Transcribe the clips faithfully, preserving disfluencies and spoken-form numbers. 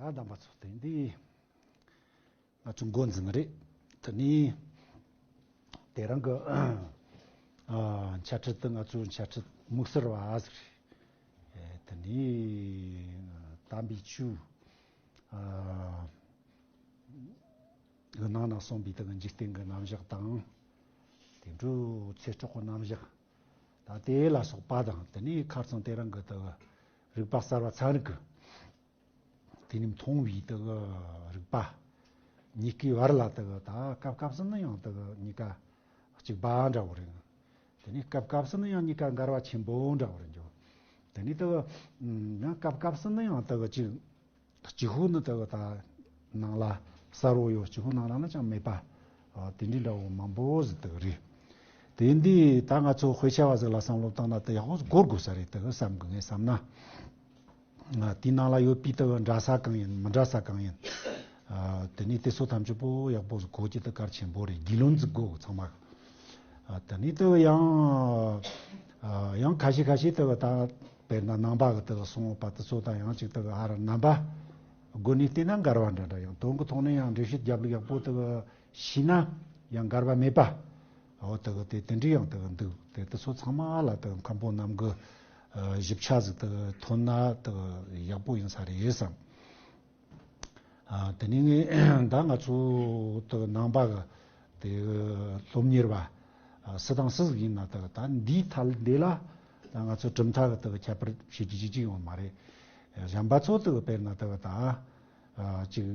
ཨ་དམ་པ་ཚོ། དེ་འདི་ང་ཚོ་འགོ་འཛིན་ནི་རེད། དེ་ནི་དེ་རིང་གི་ཨ་འཆད་ཁྲིད་དེ་ང་ཚོའི་འཆད་ཁྲིད་དམིགས་བསལ་བ་ཟིག་རེད། དེ་ནི་དམ་པའི་ཆོས་ཨ་གི་ནང་ན་གསུངས་པའི་དེ་གི་འཇིག་རྟེན་གྱི་རྣམ་གཞག་དང་། དེ་འཕྲོས་ཚེ་སྲོག་གི་རྣམ་གཞག་ད་དེ་ལ་སོགས་པ་དང་། དེ་ནས་ཁ་རྩང་དེ་རིང་གི་དེ་གི་རིག་པ་གསར་བ་ཚན་རིག་གི་དེ་ནས་མཐོང་བའི་དེ་གི་རིག་པ་གཉིས་ཀའི་བར་ལ་དེ་གི་ད་སྐབས་སྐབས་སུ་ནི་ཡང་དེ་གི་གཉིས་ཀ་གཅིག་པ་འདྲ་བོ་རེད། དེ་ནས་སྐབས་སྐབས་སུ་ནི་ཡང་གཉིས་ཀ་འགལ་བ་ཆེན་པོ་འདྲ་བོ་རེད་འགྱོ། དེ་ནས་དེ་གི་ཡང་སྐབས་སྐབས་སུ་ནི་ཡང་དེ་གི་གཅིག་གཅིག་པོ་ནི་དེ་གི་ད་ནང་ལ་གསལ་བོ་ཡོད། གཅིག་པོ་ནང་ལ་ནི་ཅང་མེད་པ། ཨ་དེ་འདྲའི་འདྲ་བོ་མང་པོ་ཟིག་དེ་གི་རེད། དེ་འདི་ད་ང་ཚོ་དཔེ་ཆ་བ་ཟིག་ལ་བསམ་བློ་བཏང་ན་དེ་ཡག་པོ་ཟིག་གོ་དགོས་ས་རེད་དེ་གི་བསམ་གི། ངས་བསམ་ན། ཨ་དེའི་ནང་ལ་ཡོད་པའི་དེ་གི་འདྲ་ས་གང་ཡིན་མི་འདྲ་ས་གང་ཡིན། ཨ་དེ་ནས་དེ་ཚོ་ཐམས་ཅད་པོ་ཡག་པོ་ཟིག་གོ་རྒྱུ་དེ་གལ་ཆེན་པོ་རེད། རྒྱུས་ལོན་ཟིག་དགོས་ཚང་མ། ཨ་དེ་ནས་དེ་གི་ཡང་ཨ་ཡང་ཁ་ཤས་ཁ་ཤས་དེ་གི་ད་དཔེར་ན་ནང་པ་གི་དེ་གི་གསུང་བ་དེ་ཚོ་དང་ཡང་ཅིག་དེ་གི་ཧ་ར་རྣམ་པ་སྒོ་ནས་བལྟས་ན་འགལ་བ་འདྲ་འདྲ། ཡང་དོན་གྱི་ཐོག་ནས་ཡང་འགྲེལ་བཤད་རྒྱབ་ལུགས་ཡག་པོ་དེ་གི་ཤེས་ན་ཡང་འགལ་བ་མེད་པ། འོ་དེ་གི་དེ་དེ་འདྲའི་ཡང་དེ་གི་འདུག་དེ་དེ་ཚོ་ཚང་མ་ལ་དེ་གི་མཁན་པོ་རྣམས་ཀྱི་ཨ་ཞིབ་ཆ་ཟིག་དེ་གི་ཐོན་ན་དེ་གི་ཡག་པོ་ཡིན་ས་རེད་བསམ། ཨ་དེ་ནས་ངས་ད་ང་ཚོ་དེ་གི་ནང་པ་གི་དེ་གི་སློབ་གཉེར་བ་ཨ་སུ་དང་སུ་ཟིག་ཡིན་ན་དེ་གི་ད་འདིའི་ཐད་འདི་ལ་ད་ང་ཚོ་གྲུབ་མཐའ་གི་དེ་གི་ཁྱད་པར་བྱེད་རྒྱུ་ཅིག་ཅིག་ཡོད་མ་རེད། གཞན་པ་ཚོ་དེ་གི་དཔེར་ན་དེ་གི་ད་ཨ་ཅིག་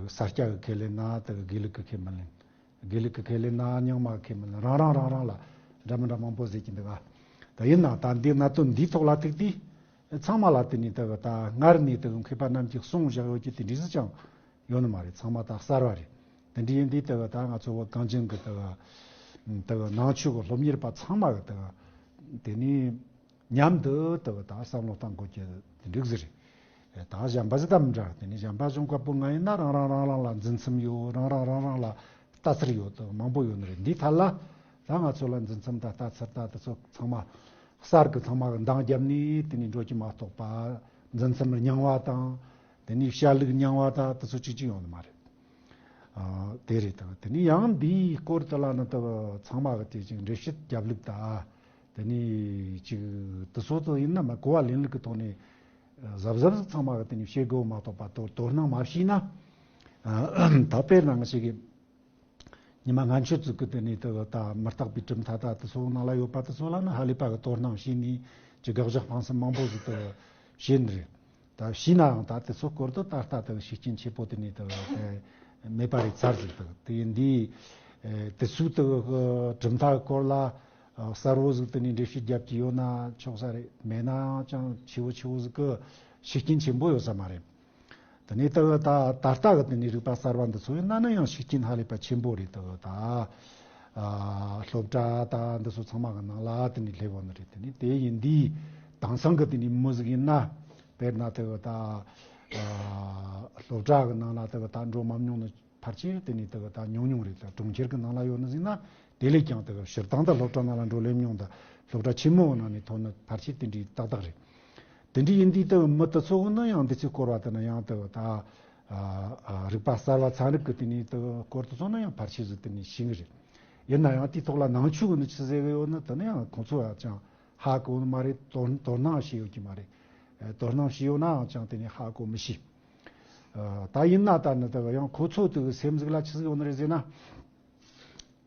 ས་སྐྱ་གི་ཁས་ལེན་ན་དེ་གི་དགེ་ལུགས་གི་ཁས་མི་ལེན། དགེ་ལུགས་ཀྱི་ཁས་ལེན་ན་རྙིང་མ་ཁས་མི་ལེན། རང་རང་རང་རང་ལ་འདྲ་མི་འདྲ་མང་པོ་ཟེར་གྱི་འདུག་ག་ད་ཡིན་ན་ད་འདི་གནད་དོན་འདིའི་ཐོག་ལ་ཐུག་དུས་ཚང་མ་ལ་དེ་ནས་དེ་གི་ད་སྔར་ནས་དེ་གི་མཁས་པ་རྣམས་ཀྱིས་གསུངས་བཞག་ཡོད་ཀྱི་དེ་འདྲ་ཟིག་ཅང་ཡོད་ནི་མ་རེད། ཚང་མ་ད་གསར་བ་རེད། དེ་འདྲ་ཡིན་དུས་དེ་གི་ད་ང་ཚོ་བོད་གངས་ཅན་གྱི་དེ་གི་དེ་གི་ནང་ཆོས་ཀྱི་སློབ་གཉེར་པ་ཚང་མ་གི་དེ་གི་དེ་ནས་མཉམ་དུ་དེ་གི་ད་བསམ་བློ་གཏང་དགོས་ཀྱི་དེ་འདྲ་ཟིག་རེད། ད་གཞན་པ་ཟིག་ད་མི་འདྲ། དེ་ནས་གཞན་པ་གཞུང་བཀའ་པོད་ལྔ་ཡིན་ན་རང་རང་རང་རང་ལ་འཛིན་མཚམས་ཡོད། རང་རང་རང་རང་ལ་ལྟ་ཚུལ་ཡོད། དེ་མང་པོ་ཡོད་ནི་རེད། འདིའི་ཐད་ལ་ད་ང་ཚོ་ལ་འཛིན་མཚམས་ད་ལྟ་ཚུལ་ད་དེ་ཚོ་ཚང་མ་གསར་གི་ཚང་མ་གི་འདང་བརྒྱབ་ནས་དེ་ནས་འགྲོ་རྒྱུ་མ་གཏོགས་པ། འཛིན་མཚམས་རྙིང་བ་དང་དེ་ནས་བཤད་ལུགས་རྙིང་བ་ད་དེ་ཚོ་གཅིག་གཅིག་ཡོད་ནི་མ་རེད། ཨ་དེ་རེད། ད་དེ་ནས་ཡང་འདིའི་སྐོར་དེ་ལ་ནི་ད་ཚང་མ་གི་དེ་ཅིག་འགྲེལ་བཤད་རྒྱབ་ལུགས་ད་དེ་ནས་ཅིག་དེ་ཚོ་ད་ཡིན་ན་མ་གོ་བ་ལེན་ལུགས་ཀྱི་ཐོག་ནས་གཟབ་གཟབ་ཟིག་ཚང་མ་གི་དེ་ནས་བྱེད་དགོས་མ་གཏོགས་པ། དོ་དོ་སྣང་མ་བྱས་ན། ཨ་ད་དཔེར་ན་ང་ཞིག་གིས་ཉི་མ་སྔ་ཆད་ཟིག་གི་དེ་ནས་དེ་གི་ད་མུ་སྟེགས་པའི་གྲུབ་མཐའ་ད་དེ་ཚོ་ནང་ལ་ཡོད་པ་དེ་ཚོ་ལ་ནི་ཧ་ལས་པ་གི་དོ་སྣང་བྱས་ནས་ཀྱི་དགག་བཞག་སྤང་སེམས་མང་པོ་ཟིག་དེ་བྱས་ནི་རེད། ད་བྱས་ནའང་ད་དེ་ཚོ་སྐོར་དུ་ད་ལྟ་དེ་གི་ཤུགས་རྐྱེན་ཆེ་པོ་དེ་ནས་དེ་གི་མེད་པ་རེད་ཚར་ཟིག་དེ་གི་དེ་ཡིན་དུས་དེ་ཚོའི་དེ་གི་གྲུབ་མཐའ་གི་སྐོར་ལ་གསལ་བོ་ཟིག་དེ་ནས་འགྲེལ་བཤད་རྒྱབ་ཀྱི་ཡོད་ན་ཆོག་ས་རེད། མེད་ན་ཅང་ཆེ་བོ་ཆེ་བོ་ཟིག་གི་ཤུགས་རྐྱེན་ཆེན་པོ་ཡོད་ས་མ་རེད། དེ་ནས་ད་ད་ད་ལྟ་གི་དེ་ནས་རིག་པ་གསར་བ་འདི་ཚོ་ཡིན་ན་ནི་ཡང་ཤུགས་རྐྱེན་ཧ་ལས་པ་ཆེན་པོ་རེད། ད་ད་ཨ་སློབ་གྲྭ་ད་འདི་ཚོ་ཚང་མ་གི་ནང་ལ་དེ་ནས་སླེབས་ཡོད་ནི་རེད། དེ་ནས་དེ་ཡིན་དུས་དེང་སང་གི་དེ་ནས་མི་ཟིག་ཡིན་ན་དཔེར་ན་དེ་གི་ད་ཨ་སློབ་གྲྭ་གི་ནང་ལ་དེ་གི་ད་འགྲོ་མ་མྱོང་ནི་ཕལ་ཆེར་དེ་ནས་དེ་གི་ད་ཉུང་ཉུང་རེད། ད་གྲོང་ཁྱེར་གི་ནང་ལ་ཡོད་ནི་ཟིག་ན་དེ་ལས་ཀྱང་དེ་གི་སྤྱིར་བཏང་ད་སློབ་གྲྭ་ནང་ལ་འགྲོ་སླེབས་མྱོང་ད་སློབ་གྲྭ་ཆེན་མོ་གི་ནང་ནས་ཐོན་ནི་ཕལ་ཆེར་དེ་འདྲའི་ཏག་ཏག་རེད། དེ་འདྲ་ཡིན་དུས་དེ་མི་དེ་ཚོ་ནི་ཡང་འདི་ཚོའི་སྐོར་བ་དེ་ནི་ཡང་དེ་ད་ཨ་ཨ་རིག་པ་གསར་བ་ཚན་རིག་གི་དེ་ནས་དེ་སྐོར་དེ་ཚོ་ནི་ཡང་ཕལ་ཆེར་ཟིག་དེ་ནས་ཤེས་ངེས་རེད། ཡིན་ན་ཡང་དེའི་ཐོག་ལ་ནང་ཆོས་གི་ནི་ཆི་ཟེར་གི་ཡོད་ནི་དེ་ནི་ཡང་ཁོང་ཚོ་ཡང་ཅང་ཧ་གོ་ནི་མ་རེད། དོ་དོ་སྣང་བྱས་ཡོད་ཀྱི་མ་རེད། ཨ་དོ་སྣང་བྱས་ཡོད་ནའང་ཅང་དེ་ནས་ཧ་གོ་མི་ཤེས། ཨ་ད་ཡིན་ན་ད་ནི་དེ་ཡང་ཁོ་ཚོ་དེ་སེམས་ཟིག་ལ་ཆི་ཟིག་ཡོད་ནི་རེད་ཟེར་ན།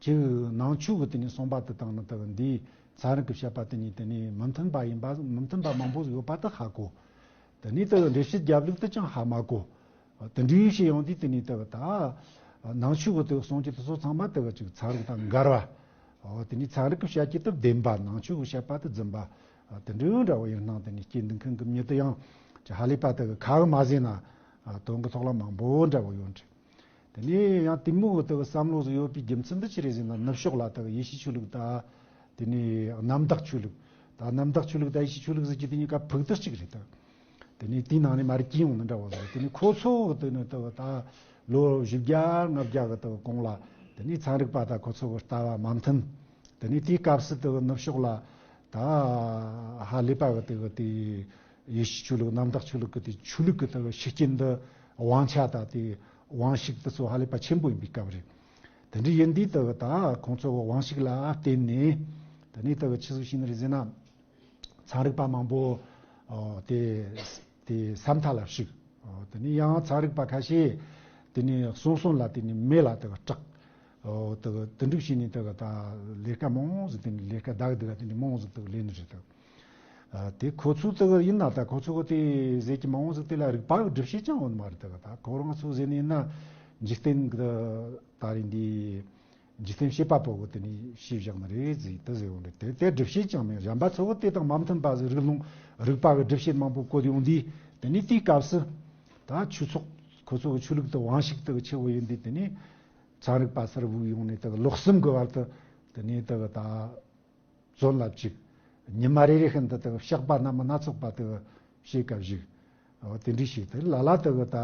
ཅིག་ནང་ཆོས་ཀྱི་དེ་ནས་གསུངས་པ་དེ་དང་ནི་དེ་གི་འདིའི་ཚན་རིག་གི་བཤད་པ་དེ་གཉིས་དེ་ནས་མི་མཐུན་པ་ཡིན་པ་མི་མཐུན་པ་མང་པོ་ཡོད་པ་དེ་ཧ་གོ། དེ་ནས་དེ་གི་འགྲེལ་བཤད་རྒྱབ་ལུགས་དེ་ཅང་ཧ་མ་གོ། དེ་འདྲའི་བྱས་ཡོང་དུས་དེ་ནས་དེ་གི་ད་ནང་ཆོས་ཀྱི་དེ་གི་གསུང་རྒྱུ་དེ་ཚོ་ཚང་མ་དེ་གི་ཅིག་ཚན་རིག་དང་འགལ་བ། འོ་དེ་ནས་ཚན་རིག་གི་བཤད་རྒྱུ་དེ་བདེན་པ། ནང་ཆོས་ཀྱི་བཤད་པ་དེ་རྫུན་པ། དེ་འདྲའི་འདྲ་བོ་ཡིན་སྣང་དེ་ནས་སྐྱེས་འདུག་མཁན་གྱི་མྱི་དེ་ཡང་ཅིག་ཧ་ལས་པ་དེ་གི་ཁ་གི་མ་ཟིན་ན་དོན་གྱི་ཐོག་ལ་མང་པོ་འདྲ་བོ་ཡོད་འདྲ། དེ་ནས་ཡང་དེ་མོ་དེ་གི་བསམ་བློ་ཟིག་ཡོད་པའི་རྒྱུ་མཚན་འདི་ཅི་རེད་ཟེར་ན། ནུབ་ཕྱོགས་ལ་དེ་གི་ཡེ་ཤུ་ཆོས་ལུགས་དང་། དེ་ནས་གནམ་བདག་ཆོས་ལུགས་དང་། གནམ་བདག་ཆོས་ལུགས་དང་ཡེ་ཤུ་ཆོས་ལུགས་ཟེར་གྱི་དེ་གཉིས་ཀ་ཕུགས་དེ་གཅིག་རེད་ད། དེ་ནས་དེའི་ནང་ནས་མར་སྐྱེས་ཡོང་ནི་འདྲ་བོ་ཟིག་དེ་ནས་ཁོ་ཚོ་གི་དེ་ནས་དེ་གི་ད་ལོ་བཞི་བརྒྱ་ལྔ་བརྒྱ་གི་དེ་གི་གོང་ལ་དེ་ནས་ཚན་རིག་པ་དང་ཁོ་ཚོ་གི་ལྟ་བ་མ་མཐུན། དེ་ནས་དེའི་སྐབས་སུ་དེ་གི་ནུབ་ཕྱོགས་ལ་ད་ཧ་ལས་པ་གི་དེ་གི་དེ་ཡེ་ཤུ་ཆོས་ལུགས་གནམ་བདག་ཆོས་ལུགས་གི་དེ་ཆོས་ལུགས་གི་དེ་གི་ཤུགས་རྐྱེན་འདི་ དབང་ཆ་དང་དེ་དབང་ཤུགས་དེ་ཚོ་ཧ་ལས་པ་ཆེན་པོ་ཡིན་པའི་སྐབས་རེད། དེ་འདྲ་ཡིན་དུས་དེ་གི་ད་ཁོང་ཚོ་གི་དབང་ཤུགས་ལ་བརྟེན་ནས་དེ་ནས་དེ་གི་ཆི་ཟིག་བྱས་ནི་རེད་ཟེར་ན། ཚན་རིག་པ་མང་པོ་ཨོ་དེ་དེ་ས་མཐའ་ལ་ཞུགས། ཨོ་དེ་ནས་ཡང་ཚན་རིག་པ་ཁ་ཤས་དེ་ནས་གསོན་གསོན་ལ་དེ་ནས་མེ་ལ་དེ་གི་སྐྲག། ཨོ་དེ་གི་དེ་འདྲ་བྱས་ནས་དེ་གི་ད་ལས་ཀ་མང་ཟིག་དེ་ནས་ལས་ཀ་བདག་སྡུག་དེ་འདྲ་མང་ཟིག་དེ་གི་ལས་ནི་རེད་དེ། ཨ་དེ་ཁོ་ཚོ་དེ་གི་ཡིན་ན་ད་ཁོ་ཚོ་གི་དེ་ཟེར་གྱི་མང་ཟིག་དེ་ལ་རིག་པ་གི་སྒྲུབ་བྱེད་ཅང་ཡོད་མ་རེད། དེ་གི་ད་ཁོ་རང་ཚོ་ཟེར་ནི་ཡིན་ན་འཇིག་རྟེན་གི་ད་རིང་འདི། འཇིག་རྟེན་བྱེད་པ་པོ་གི་དེ་ནས་ཤེས་བཞག་ནི་རེད་ཟེར་དེ་ཟེར་བ་རེད། དེ་དེ་སྒྲུབ་བྱེད་ཅང་མེད། གཞན་པ་ཚོ་གི་དེ་དང་མ་མཐུན་པ་ཟིག་རིག་ལུང་རིག་པ་གི་སྒྲུབ་བྱེད་མང་པོ་བཀོད་ཡོང་དུས། དེ་ནས་དེའི་སྐབས་སུ་ད་ཆོས་ཚོགས་ཁོ་ཚོ་གི་ཆོས་ལུགས་དེ་དབང་ཤུགས་དེ་གི་ཆེ་བོ་ཡིན་དུས། དེ་ནས་ཚན་རིག་པ་སར་བུད་ཡོང་ནས་དེ་གི་ལོ་གསུམ་གི་བར་དུ་དེ་ནས་དེ་གི་ད་བཙོན་ལ་བཅུག། ཉི་མ་རེ་རེ་བཞིན་དུ་དེ་གི་བཤགས་པ་སྣ་མིན་སྣ་ཚོགས་པ་དེ་གི་བྱེད་སྐབས་ཤིག། འོ་དེ་འདྲ་ཞིག་དེ་ལ་ལ་དེ་གི་ད་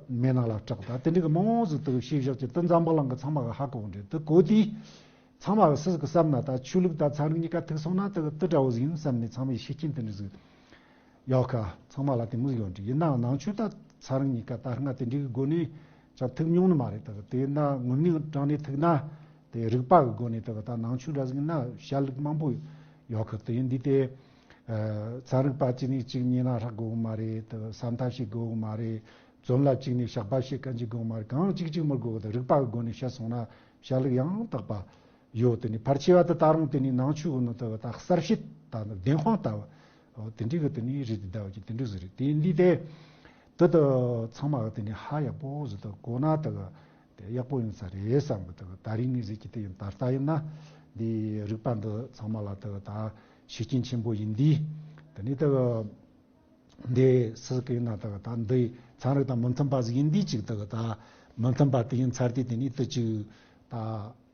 མེ་ནང་ལ་སྐྲག། ད་དེ་འདྲ་གི་མང་ཟིག་དེ་གི་བྱས་བཞག་གི། དེ་འཛམ་བུ་གླིང་གི་ཚང་མ་གི་ཧ་གོ་གི་རེད། དེ་གོ་དུས་ཚང་མ་གི་སུ་ཟིག་གི་བསམ་ན་ད་ཆོས་ལུགས་དང་ཚན་རིག་གཉིས་ཀ་ཐུག་སོང་ན་དེ་གི་དེ་འདྲ་བོ་ཟིག་ཡིན་བསམ་ནས་ཚང་མས་ཤུགས་རྐྱེན་དེ་འདྲ་ཟིག་ཡོད་ཁ། ཚང་མ་ལ་དེ་མོ་ཟིག་ཡོད་འདྲ། ཡིན་ནའང་ནང་ཆོས་དང་ཚན་རིག་གཉིས་ཀ་ད་སྔ་དེ་འདྲ་གི་སྒོ་ནས་ཅང་ཐུག་མྱོང་ནི་མ་རེད། དེ་གི་དེ་ཡིན་ན་དངོས་གནས་དྲང་གནས་ཐུག་ན་དེ་རིག་པ་གི་སྒོ་ནས་དེ་གི་ད་ནང་ཆོས་འདྲ་ཟིག་ཡིན་ན་བཤད་ལུགས་མང་པོ་ཡོད་ཁ། དེ་ཡིན་དུས་དེ། ཚན་རིག་པ་གཅིག་ནས་གཅིག་ཉན་ན་ཧྲག་དགོས་གི་མ་རེད། དེ་ས་མཐའ་བྱེད་དགོས་གི་མ་རེད། བཙོན་ལ་བཅུག་ནས་བཤགས་པ་བྱེད་ག་འཇུག་དགོས་གི་མ་རེད། གང་གཅིག་གཅིག་མི་དགོས་གི། དེ་རིག་པ་གི་སྒོ་ནས་བཤད་སོང་ན་བཤད་ལུགས་ཡང་དག་པ་ཡོད། དེ་ནས་ཕལ་ཆེ་བ་དེ་ད་རུང་དེ་ནས་ནང་ཆོས་གི་ནི་དེ་ད་གསལ་བཤད་ད་ནི་བདེན་དཔང་ལྟ་བུ་དེ་འདྲའི་གི་དེ་ནས་རེད། དེ་ལྟ་བུ་གི་དེ་འདྲ་ཟིག་རེད། དེ་ཡིན་དུས་དེ་དེ་དེ་ཚང་མ་གི་དེ་ནས་ཧ་ཡག་པོ་ཟིག་དེ་གོ་ན་དེ་གི་དེ་ཡག་པོ་ཡིན་ས་རེད་བསམ་གི། དེ་ད་རིང་ངས་ཟེར་གྱི་དེ་ཡིན། ད་ལྟ་ཡིན་ན་འདི་རིག་པ་འདི་ཚང་མ་ལ་དེ་ད་ཤུགས་རྐྱེན་ཆེན་པོ་ཡིན་དུས། དེ་ནས་དེ་འདི་སུ་གི་ཡིན་ན་དེ་ད་འདི་ཚན་རིག་དང་མི་མཐུན་པ་ཟིག་ཡིན་དུས་ཅིག་དེ་ད་མི་མཐུན་པ་དེ་ཡིན་ཚར་དུས། དེ་ནས་དེ་ཅིག་ད་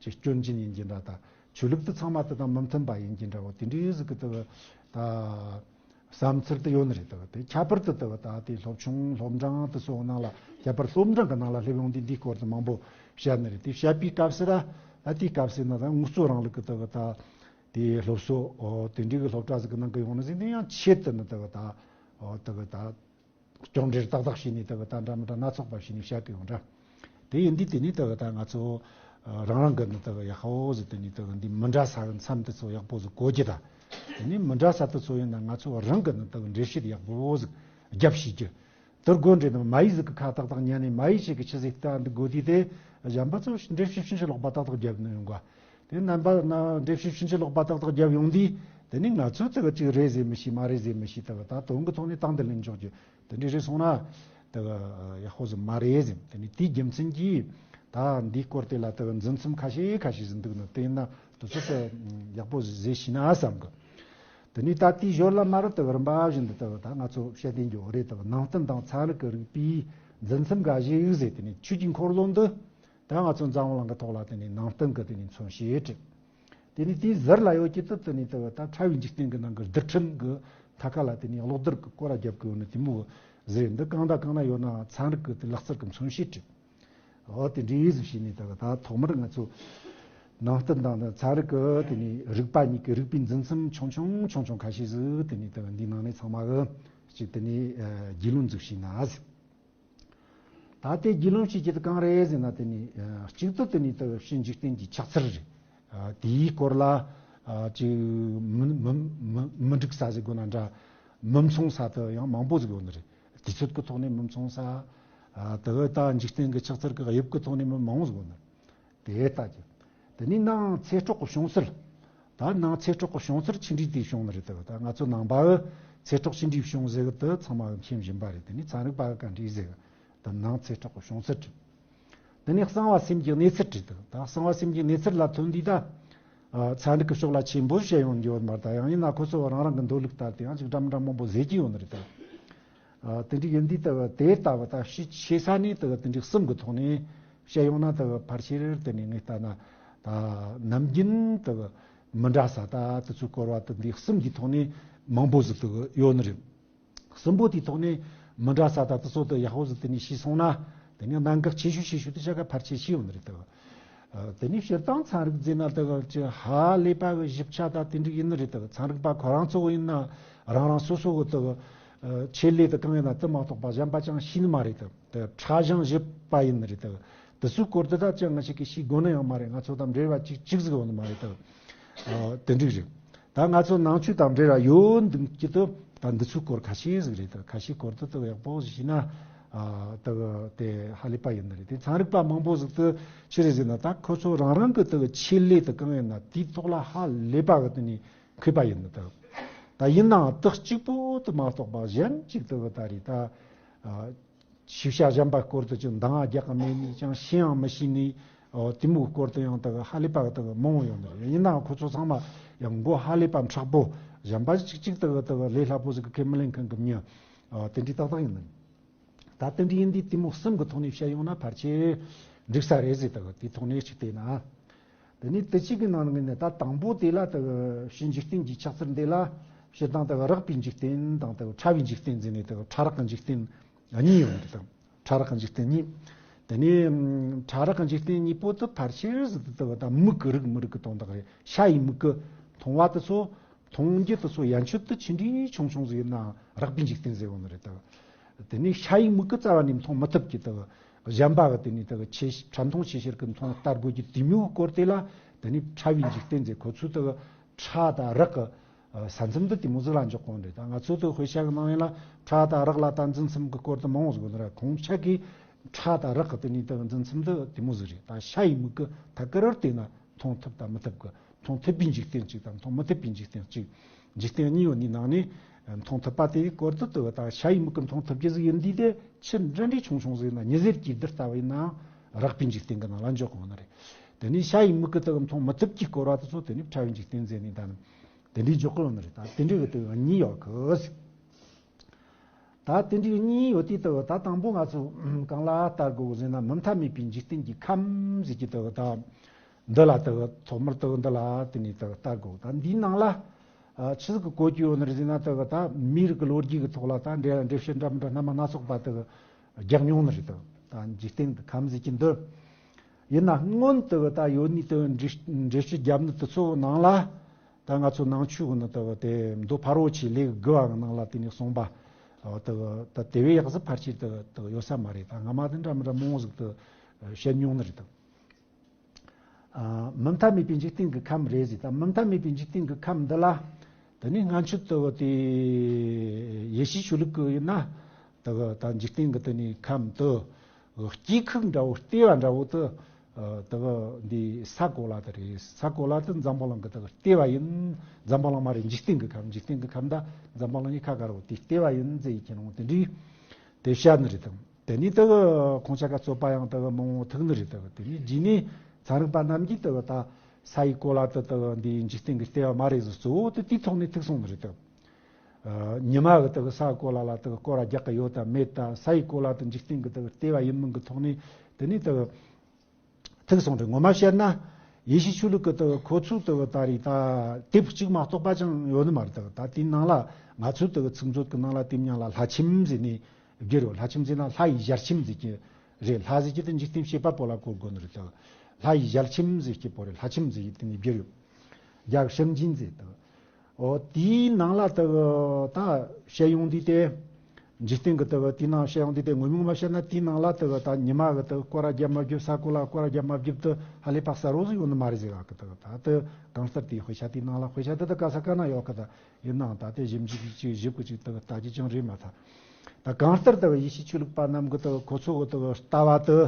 ཅིག་སྐྱོན་ཅན་ཡིན་གྱི་འདྲ། ད་ཆོས་ལུགས་དེ་ཚང་མ་དེ་དང་མི་མཐུན་པ་ཡིན་གྱི་འདྲ་བོ་དེ་འདྲའི་ཟིག་གི་དེ་ད། བསམ་ཚུལ་དུ་ཡོད་ནི་རེད། དེ་དེ་ཁྱད་པར་དུ་དེ་ད་དེ་སློབ་ཆུང་སློབ་འབྲིང་དུ་སོགས་ནང་ལ། ཁྱད་པར་སློབ་འབྲིང་གི་ནང་ལ་སླེབས་ཡོང་དུས་འདིའི་སྐོར་དུ་མང་པོ་བཤད་ནི་རེད། དེ་བཤད་པའི་སྐབས་སུ་ད་ད་དེའི་སྐབས་སུ་ན་ད་དངོས་གཙོ་རིང་ལུགས་ཀྱི་དེ་ད་དེ་སློབ་གསོ་ཨོ་དེ་འདྲའི་གི་སློབ་གྲྭ་ཟིག་གི་ནང་གི་ཡོང་ནི་ཟིག་འདི་ཡང་ཆེད་དུ་ནི་དེ་ད་ཨོ་དེ་ད་སྐྱོན་འགྲེལ་ཏག་ཏག་བྱས་ནས་དེ་ད་འདྲ་མི་འདྲ་སྣ་ཚོགས་པ་བྱས་ནས་བཤད་གི་ཡོང་འདྲ། དེ་ཡིན་དུས་དེ་ནས་དེ་གི་ད་ང་ཚོ་རང་རང་གི་ནི་དེ་གི་ཡག་པོ་ཟིག་དེ་ནས་དེ་གི་འདི་མི་འདྲ་ས་གི་མཚམས་དེ་ཚོ་ཡག་པོ་ཟིག་གོ་རྒྱུ་དང་། དེ་ནས་མི་འདྲ་ས་དེ་ཚོ་ཡིན་ན་ང་ཚོ་རང་གི་ནི་དེ་གི་འགྲེལ་བཤད་ཡག་པོ་ཟིག་རྒྱབ་ཤེས་རྒྱུ། དེར་དགོས་འདྲེ་ནི་མ་ཡིག་ཟིག་གི་ཁ་ཏག་ཏག་ཉན་ནས་མ་ཡིག་ཞིག་གི་ཆི་ཟིག་ལྟ་འདི་དགོས་དུས། དེ་གཞན་པ་ཚོ་འགྲེལ་བཤད་ཕྱིན་ཅི་ལོག་པ་ཏག་ཏག་རྒྱབ་ནི་ཡོང་ག། དེ་རྣམ་པ་ན་འགྲེལ་བཤད་ཕྱིན་ཅི་ལོག་པ་ཏག་ཏག་རྒྱབ་ཡོང་དུས། དེ་ནི་ང་ཚོ་དེ་གི་ཅིག་རེད་ཟེར་མི་ཤེས། མ་རེད་ཟེར་མི་ཤེས། དེ་གི་ད་དོན་གི་ཐོག་ནས་སྟངས་འདི་ལེན་འཇོག་རྒྱུ་དེ་འདྲ་རེད་སོང་ན། དེ་གི་ཡག་པོ་ཟིག་མ་རེད་ཟེར། དེ་ནི་དེའི་རྒྱུ་མཚན་གྱིས་ད་འདིའི་སྐོར་དེ་ལ་དེ་གི་འཛིན་མཚམས་ཁ་ཤས་ཁ་ཤས་ཟིག་འདུག་ནི། དེ་ཡིན་ན་དེ་ཚོ་དེ་ཡག་པོ་ཟིག་ཟེར་ཤེས་ན་བསམ་གི། དེ་ནས་ད་དེའི་ཞོར་ལ་མ་རུ་དེ་གི་རིམ་པ་བཞིན་དུ་དེ་གི་ད་ང་ཚོ་བཤད་དེ་འགྱོ་རེད། དེ་གི་ནང་བསྟན་དང་ཚན་རིག་གི་རིག་པའི་འཛིན་མཚམས་འགའ་ཞིག་ཟེར། དེ་ནས་ཆོས་ཀྱི་འཁོར་ལོ་འདི་ད་ང་ཚོ་འཛམ་བུ་གླིང་གི་ཐོག་ལ་དེ་ནས་ནང་བསྟན་གི་དེ་ནས་མཚོན་བྱེད་བྲིས། དེ་ནས་དེའི་ཟུར་ལ་ཡོད་ཀྱི་དེ་དེ་ནས་དེ་གི་ད་ཕྲ་བའི་འཇིག་རྟེན་གི་ནང་གི་རྡུལ་ཕྲན་གི་མཐའ་ཁ་ལ་དེ་ནས་གློག་རྡུལ་གི་སྐོར་ར་རྒྱབ་གི་ཡོད་ནི་དེ་མོ་ཟེར། འདི་གང་དང་གང་ན་ཡོད་ན་ཚན་རིག་གི་དེ་ལག་རྩལ་གི་མཚོན་བྱེད་བྲིས། འོ་དེ་འདྲའི་ཟིག་བྱས་ནས་ད་ད་ཐོག་མར་ང་ཚོ་ནང་བསྟན་དང་ཚན་རིག་གི་དེ་ནས་རིག་པ་གཉིས་ཀྱི་རིག་པའི་འཛིན་མཚམས་ཆུང་ཆུང་ཆུང་ཆུང་ཁ་ཤས་ཟིག་དེ་ནས་ད་འདིའི་ནང་ནས་ཚང་མ་གི་ཅིག་དེ་ནས་རྒྱུས་ལོན་ཟིག་བྱས་ན་ཟིག། ད་དེ་རྒྱུས་ལོན་བྱེད་རྒྱུ་དེ་གང་རེད་ཟེར་ན། དེ་ནས་གཅིག་ཏུ་དེ་ནས་ད་ཕྱི་འཇིག་རྟེན་གྱི་ཆགས་ཚུལ་རེད། དེའི་སྐོར་ལ་ཅིག་མི་མི་མི་མི་འགྲིག་ས་ཟིག་དགོས་ན་འདྲ། མི་མཚུངས་ས་དེ་ཡང་མང་པོ་ཟིག་ཡོད་ནི་རེད། དུས་ཚོད་ཀྱི་ཐོག་ནས་མི་མཚུངས་ས། ཨ་དེ་གི་ད་འཇིག་རྟེན་གྱི་ཆགས་ཚུལ་གྱི་དབྱིབས་ཀྱི་ཐོག་ནས་མི་མང་བོ་ཟིག་ཡོད་ནི་རེད། དེ་ལྟ་རྒྱུ། དེ་ནས་ནང་ཚེ་སྲོག་གི་བྱུང་ཚུལ། ད་ནང་ཚེ་སྲོག་གི་བྱུང་ཚུལ་ཆི་འདྲའི་དེ་བྱུང་ནི་རེད། དེ་གི་ད་ང་ཚོ་ནང་པ་གི་ཚེ་སྲོག་ཆི་འདྲའི་བྱུང་ཟེར་གི་དེ་ཚང་མ་མཁྱེན་བཞིན་པ་རེད། དེ་ནས་ཚན་རིག་པ་གི་ག་འདྲའི་ཟེར་གི་ད་ནང་ཚེ་སྲོག་གི་བྱུང་ཚུལ་བྲིས། དེ་ནས་གསང་བ་སེམས་ཀྱི་གནས་ཚུལ་བྲིས་འདུག། ད་གསང་བ་སེམས་ཀྱི་གནས་ཚུལ་ལ་ཐོན་དུས་ད། ཨ་ཚན་རིག་གི་ཕྱོགས་ལ་ཆེན་པོ་བཤད་ཡོང་རྒྱུ་ཡོད་མ་རེད། ད་ཡང་ཡིན་ན་ཁོ་ཚོ་རང་རང་གི་འདོད་ལུགས་ལྟར་དུ་ཡང་ཅིག་འདྲ་མི་འདྲ་མང་པོ་ཟེར་གྱི་ཡོད་ནི་རེད་ད། ཨ་དེ་འདྲ་ཡིན་དུས་ད་དེ་ལྟ་བུ་ད་ཤི་ཆེ་ས་ནས་ད་དེ་འདྲའི་གསུམ་གི་ཐོག་ནས་བཤད་ཡོང་ན། ད་ཕལ་ཆེར་དེ་ནས་ངས་ལྟ་ན་ད་ནམ་རྒྱུན་ད་མི་འདྲ་ས་ད་དེ་ཚོའི་སྐོར་བ་ད་འདི་གསུམ་གྱི་ཐོག་ནས་མང་པོ་ཟིག་ད་ཡོད་ནི་རེད། གསུམ་པོ་དེའི་ཐོག་ནས་མི་འདྲ་ས་དང་དེ་ཚོ་དེ་ཡག་པོ་ཟིག་དེ་ནས་ཤེས་སོང་ན། དེ་ནས་གནད་འགག་ཆེ་ཤོས་ཆེ་ཤོས་དེ་བྱ་དགའ་ཕལ་ཆེར་ཤེས་ཡོང་ནི་རེད་དོ། དེ་ནས་སྤྱིར་བཏང་ཚན་རིག་ཟེར་ན་དེ་གི་ཅི་ཧ་ལས་པ་གི་ཞིབ་ཆ་དང་དེ་འདྲ་ཡིན་ནི་རེད་དོ། ཚན་རིག་པ་ཁོ་རང་ཚོ་ཡིན་ན་རང་རང་སོ་སོ་གི་དེ་གི་ ཆེད་ལས་དེ་གང་ཡིན་ན་དེ་མ་གཏོགས་པ་གཞན་པ་ཅང་ཤེས་ནི་མ་རེད་དེ། དེ་ཕྲ་ཞིང་ཞིབ་པ་ཡིན་ནི་རེད་དེ། དེ་ཚོའི་སྐོར་དེ་ད་ཅང་ང་ཞིག་གིས་ཤེས་དགོས་ནི་ཡང་མ་རེད། ང་ཚོ་དང་འབྲེལ་བ་གཅིག་གཅིག་ཟིག་ཡོད་ནི་མ་རེད་དེ། དེ་འགྲིག་རེད། ད་ང་ཚོ་ནང་ཆོས་དང་འབྲེལ་བ་ཡོད་འདུག་གི་དེ། ད་འདི་ཚོའི་སྐོར་ཁ་ཤས་ཟིག་རེད་དེ། ཁ་ཤས་སྐོར་དེ་དེ་ཡག་པོ་ཞིག་ཤེས་ན་དེ་དེ་ཧ་ལས་པ་ཡིན་ནི་རེད་དེ། ཚན་རིག་པ་མང་པོ་ཟིག་དེ་ཆི་རེད་ཟེར་ན། ད་ཁོ་ཚོ་རང་རང་གི་དེ་ཆེད་ལས་དེ་གང་ཡིན་ན་དེའི་ཐོག་ལ་ཧ་ལས་པ་གི་དེ་ནས་མཁས་པ་ཡིན་ནི་དེ། ད་ཡིན་ནའང་དེ་གཅིག་པོ་དེ་མ་གཏོགས་པ་གཞན་གཅིག་དེ་གི་ད་རེད་ད། ཤེས་བྱ་གཞན་པ་སྐོར་དུ་ཅིག་འདང་རྒྱག་གི་མེད་ནི། ཅང་ཤེས་ཡང་མི་ཤེས་ནི། ཨོ། དེ་མོའི་སྐོར་དུ་ཡང་དག་ཧ་ལས་པ་དག་མང་བོ་ཡོང་ནི་རེད། ཡིན་ནའང་ཁོ་ཚོ་ཚང་མ་ཡང་མགོ་ཧ་ལས་པ་མཁྲེགས་པོ། གཞན་པ་གཅིག་གཅིག་དག་དག་ལས་སླ་པོ་ཟིག་གི་ཁས་མི་ལེན་མཁན་གི་མྱི། ཨོ། དེ་འདྲའི་ཏག་ཏག་ཡིན་ནི། ད་དེ་འདྲའི་ཡིན་དུས་དེ་མོ་གསུམ་གི་ཐོག་ནས་བཤད་ཡོང་ན་ཕལ་ཆེར་འགྲིག་ས་རེད་ཟེར། དག་དེའི་ཐོག་ནས་གཅིག་བལྟས་ན། དེ་ནས་དེ་གཅིག་གི་ནང་ནས་ནི་ད་དང་པོ་དེ་ལ་དག་ཕྱི་འཇིག་རྟེན་གྱི་ཆགས་ཚུལ་འདི་ལ་སྤྱིར་བཏང་དག་རགས་པའི་འཇིག་རྟེན་དང་དག་ཕྲ་བའི་འཇིག་རྟེན་ཟེར་ནས། དག་ཕྲ་རགས་ཀྱི་འཇིག་རྟེན་གཉིས་ཡོད་རེད་དམ། ཕྲ་རགས་ཀྱི་འཇིག་རྟེན་གཉིས། དེ་ནས་ཕྲ་རགས་ཀྱི་འཇིག་རྟེན་གཉིས་པོ་དེ་ཕལ་ཆེར་ཟིག་དེ་དག་ད་མིག་གི་རིགས་མི་རིགས་ཀྱི་དོན་དག་རེད། ཤ་ཡི་མིག་གིས་མཐོང་བ་དེ་ཚོ། མཐོང་རྒྱུ་དེ་ཚོ་ཡན་ཆོད་དེ་ཆི་འདྲའི་ཆུང་ཆུང་ཟིག་ཡིན་ནའང་རགས་པའི་འཇིག་རྟེན་ཟེར་ཡོང་ནི་རེད་དམ། དེ་ནས་ཤ་ཡི་མིག་གིས་རྩ་བ་ནས་མཐོང་མི་ཐུབ་ཀྱི་དག་གཞན་པ་གི་དེ་ནས་དག་ཆེ་ཕྲ་མཐོང་ཆེ་ཤེལ་གྱིས་མཐོང་ལྟ་དགོས་ཀྱི་དེ་མོའི་སྐོར་དེ་ལ་དེ་ནས་ཕྲ་བའི་འཇིག་རྟེན་ཟེར། ཁོ་ཚོའི་དག་ཕྲ་དང་རགས་ཀྱི་ས་མཚམས་འདི་དེ་མོ་ཟིག་ལ་འཇོག་གོ་ནི་རེད། ད་ང་ཚོ་དེ་དཔེ་ཆ་གི་ནང་ཡིན་ལ་ཕྲ་དང་རགས་ལ་ད་འཛིན་མཚམས་ཀྱི་སྐོར་དེ་མང་བོ་ཟིག་ཡོད་ནི་རེད། ཁོང་ཆ་གིས་ཕྲ་དང་རགས་ཀྱི་དེ་ནས་དག་འཛིན་མཚམས་འདི་དེ་མོ་ཟིག་རེད། ད་ཤ་ཡི་མིག་གིས་ཐད་ཀར་བལྟས་ན་མཐོང་ཐུབ་དང་མི་ཐུབ་ཀྱི། མཐོང་ཐུབ་པའི་འཇིག་རྟེན་གཅིག་དང་མཐོང་མི་ཐུབ་པའི་འཇིག་རྟེན་གཅིག་འཇིག་རྟེན་གཉིས་ཡོད་ནི་ནང་ནས་མཐོང་ཐུབ་པ་དེའི་སྐོར་དུ་དུ་ད་ཤ་ཡི་མིག་གིས་མཐོང་ཐུབ་རྒྱུ་ཟིག་ཡིན་དུས་དེ་ཆི་འདྲ་འདྲའི་ཆུང་ཆུང་ཟིག་ཡིན་ན། ཉི་ཟེར་གྱི་རྡུལ་ལྟ་བུ་ཡིན་ནའང་རགས་པའི་འཇིག་རྟེན་གྱི་ནང་ལ་འཇོག་གི་ཡོད་ནི་རེད། དེ་ནས་ཤ་ཡི་མིག་གིས་དུ་མཐོང་མི་ཐུབ་ཀྱི་སྐོར་བ་དེ་ཚོ་དེ་ནས་ཕྲ་བའི་འཇིག་རྟེན་ཟེར་ནས་ད་ནི་དེ་འདྲའི་འཇོག་གི་ཡོད་ནི་རེད། ད་དེ་འདྲའི་གི་དུ་གཉིས་ཡོད་གི། ད་དེ་འདྲའི་གཉིས་ཡོད་དུས་དུ་ད་དང་པོ་ང་ཚོ་གང་ལ་ལྟ་དགོས་ཟེར་ན། མུ་མཐའ་མེད་པའི་འཇིག་རྟེན་གྱི་ཁམས་ཟེར་གྱི་དུ་ད་འདི་ལ་དུ་ཐོག་མར་དུ་འདི་ལ་དེ་ནས་དུ་ལྟ་དགོས། ད་འདིའི་ནང་ལ་ཆི་ཟིག་གི་གོ་རྒྱུ་ཡོད་ནི་རེད་ཟེར་ན། དུ་ད་མིའི་རིགས་ཀྱི་ལོ་རྒྱུས་ཀྱི་ཐོག་ལ་ད་འགྲེལ་འགྲེལ་བཤད་འདྲ་མི་འདྲ་སྣ་མང་སྣ་ཚོགས་པ་དུ་རྒྱག་མྱོང་ནི་རེད། དུ་ད་འཇིག་རྟེན་གྱི་ཁམས་ཟེར་གྱི་འདི་ཡིན་ན། སྔོན་དུ་ད་ཡོད་ནི་དུ་འགྲེལ་འགྲེལ་བཤད་རྒྱབ་ནི་དུ་ཚོ་ནང་ལ། ད་ང་ཚོ་ནང་ཆོས་ནི་དུ་དེ་མདོ་ཕ་རོལ་ཆེ་ལེའུ་དགུ་བ་གི་ནང་ལ་དེ་ནས་གསུངས་པ་དུ་ད་དེ་བས་ཡག་ཟིག་ཕལ་ཆེར་དུ་དུ་ཡོད་ས་མ་རེད། ད་སྔ་མ་དེ་འདྲ་མི་འདྲ་མང་བོ་ཟིག་དུ་བཤད་མྱོང་ནི་རེད་དུ། མུ་མཐའ་མེད་པའི་འཇིག་རྟེན་གྱི་ཁམས་རེད་ཟེར། ད་མུ་མཐའ་མེད་པའི་འཇིག་རྟེན་གྱི་ཁམས་འདི་ལ་དེ་ནས་སྔ་ཕྱི་དུ་དེ་ཡེ་ཤུའི་ཆོས་ལུགས་ཀྱི་ཡིན་ན་དུ་ད་འཇིག་རྟེན་གྱི་དེ་ནས་ཁམས་དུ་སྐྱེ་ཁུག་འདྲ་བོ་ལྟེ་བ་འདྲ་བོ་དུ། ཨ། དེ་གི་འདི་ས་གོ་ལ་དེ་རེད། ས་གོ་ལ་དེ་འཛམ་བུ་གླིང་གི་དེ་གི་ལྟེ་བ་ཡིན། འཛམ་བུ་གླིང་མ་རེད། འཇིག་རྟེན་གི་ཁམས། འཇིག་རྟེན་གི་ཁམས་ད་འཛམ་བུ་གླིང་གི་ཁ་དཀར་བོ་དེ་ལྟེ་བ་ཡིན་ཟེར་ཡི་ཁྱེད་རང་དེ་འདྲའི་དེ་བཤད་ནི་རེད་དང་། དེ་ནས་དེ་གི་ཁོང་ཆ་ག་རྩོད་པ་ཡང་དེ་གི་མང་བོ་ཐུག་ནི་རེད། དེ་གི་དེ་ནས་རྗེས་ནས་ཚན་རིག་པ་རྣམས་ཀྱིས་དེ་གི་ད་ས་ཡི་གོ་ལ་དེ་དེ་གི་འདི་འཇིག་རྟེན་གི་ལྟེ་བ་མ་རེད་ཟེར། གཙོ་བོ་དེ་དེའི་ཐོག་ནས་ཐུག་སོང་ནི་རེད་དང་། ཨ། ཉི་མ་གི་དེ་གི་ས་གོ་ལ་ལ་དེ་གི་སྐོར་ར་རྒྱག་གི་ཡོད་དང་མེད་དང་། ས་ཡི་གོ་ལ་དེ་འཇིག་རྟེན་གི་དེ་གི་ལྟེ་བ་ཡིན་མིན་གི་ཐོག་ནས་དེ་ནས་དེ་གི་ཐུག་སོང་རེད། ངོ་མ་བཤད་ན་ཡེ་ཤུ་ཆོས་ལུགས་ཀྱི་དེ་གི་ཁོ་ཚོའི་དེ་གི་ད་རེས་ད་དེབ་གཅིག་མ་གཏོགས་པ་ཅང་ཡོད་ནི་མ་རེད། དེ་གི་ད་དེའི་ནང་ལ་ང་ཚོའི་དེ་གི་ཚིག་མཛོད་ཀྱི་ནང་ལ་དེབ་མཉམ་ལ་ལྷ་ཁྱིམ་ཟེར་ནས་བསྒྱུར་ཡོད། ལྷ་ཁྱིམ་ཟེར་ན་ལྷ་ཡི་ཞལ་ཁྱིམ་ཟེར་གྱི་རེད། ལྷ་ཟེར་གྱི་དེ་འཇིག་རྟེན་བྱེད་པ་པོ་ལ་གོ་དགོས་ནི་རེད། དེ་གི་ལྷ་ཡི་ཞལ་ཁྱིམ་ཟེར་གྱི་པོ་རེད། ལྷ་ཁྱིམ་ཟེར་གྱི་དེ་ནས་བསྒྱུར་ཡོད། རྒྱ་གི་ཤིང་ཅིན་ཟེར། དེ་གི་འོ་དེའི་ནང་ལ་དེ་གི་ད་བཤད་ཡོང་དུས་དེ། འཇིག་རྟེན་གི་དེ་གི་དེའི་ནང་བཤད་ཡོང་དུས་དེ་ངོ་མ་ངོ་མ་བཤད་ན་དེའི་ནང་ལ་དེ་གི་ད་ཉི་མ་གི་དེ་གི་སྐོར་ར་རྒྱབ་མ་རྒྱབ། ས་གོ་ལ་སྐོར་ར་རྒྱབ་མ་རྒྱབ་དེ་ཧ་ལས་པ་གསལ་བོ་ཟིག་ཡོད་ནི་མ་རེད་ཟེར་ག་གི། དེ་གི་ད་དེ་གང་ལྟར་དེའི་དཔེ་ཆ་དེའི་ནང་ལ། དཔེ་ཆ་དེ་ད་ག་ས་ག་ན་ཡོད་གི། ད་ཡིན་ནའང་ད་དེ་ཞིབ་འཇུག་གི་ཅིག་ཞིབ་གི་ཅིག་དེ་གི་ལྟ་རྒྱུ་ཅང་རེད་མ་ཐག། ད་གང་ལྟར་དེ་གི་ཡེ་ཤུ་ཆོས་ལུགས་པ་རྣམས་གི་དེ་གི་ཁོ་ཚོ་གི་དེ་གི་ལྟ་བ་དེ།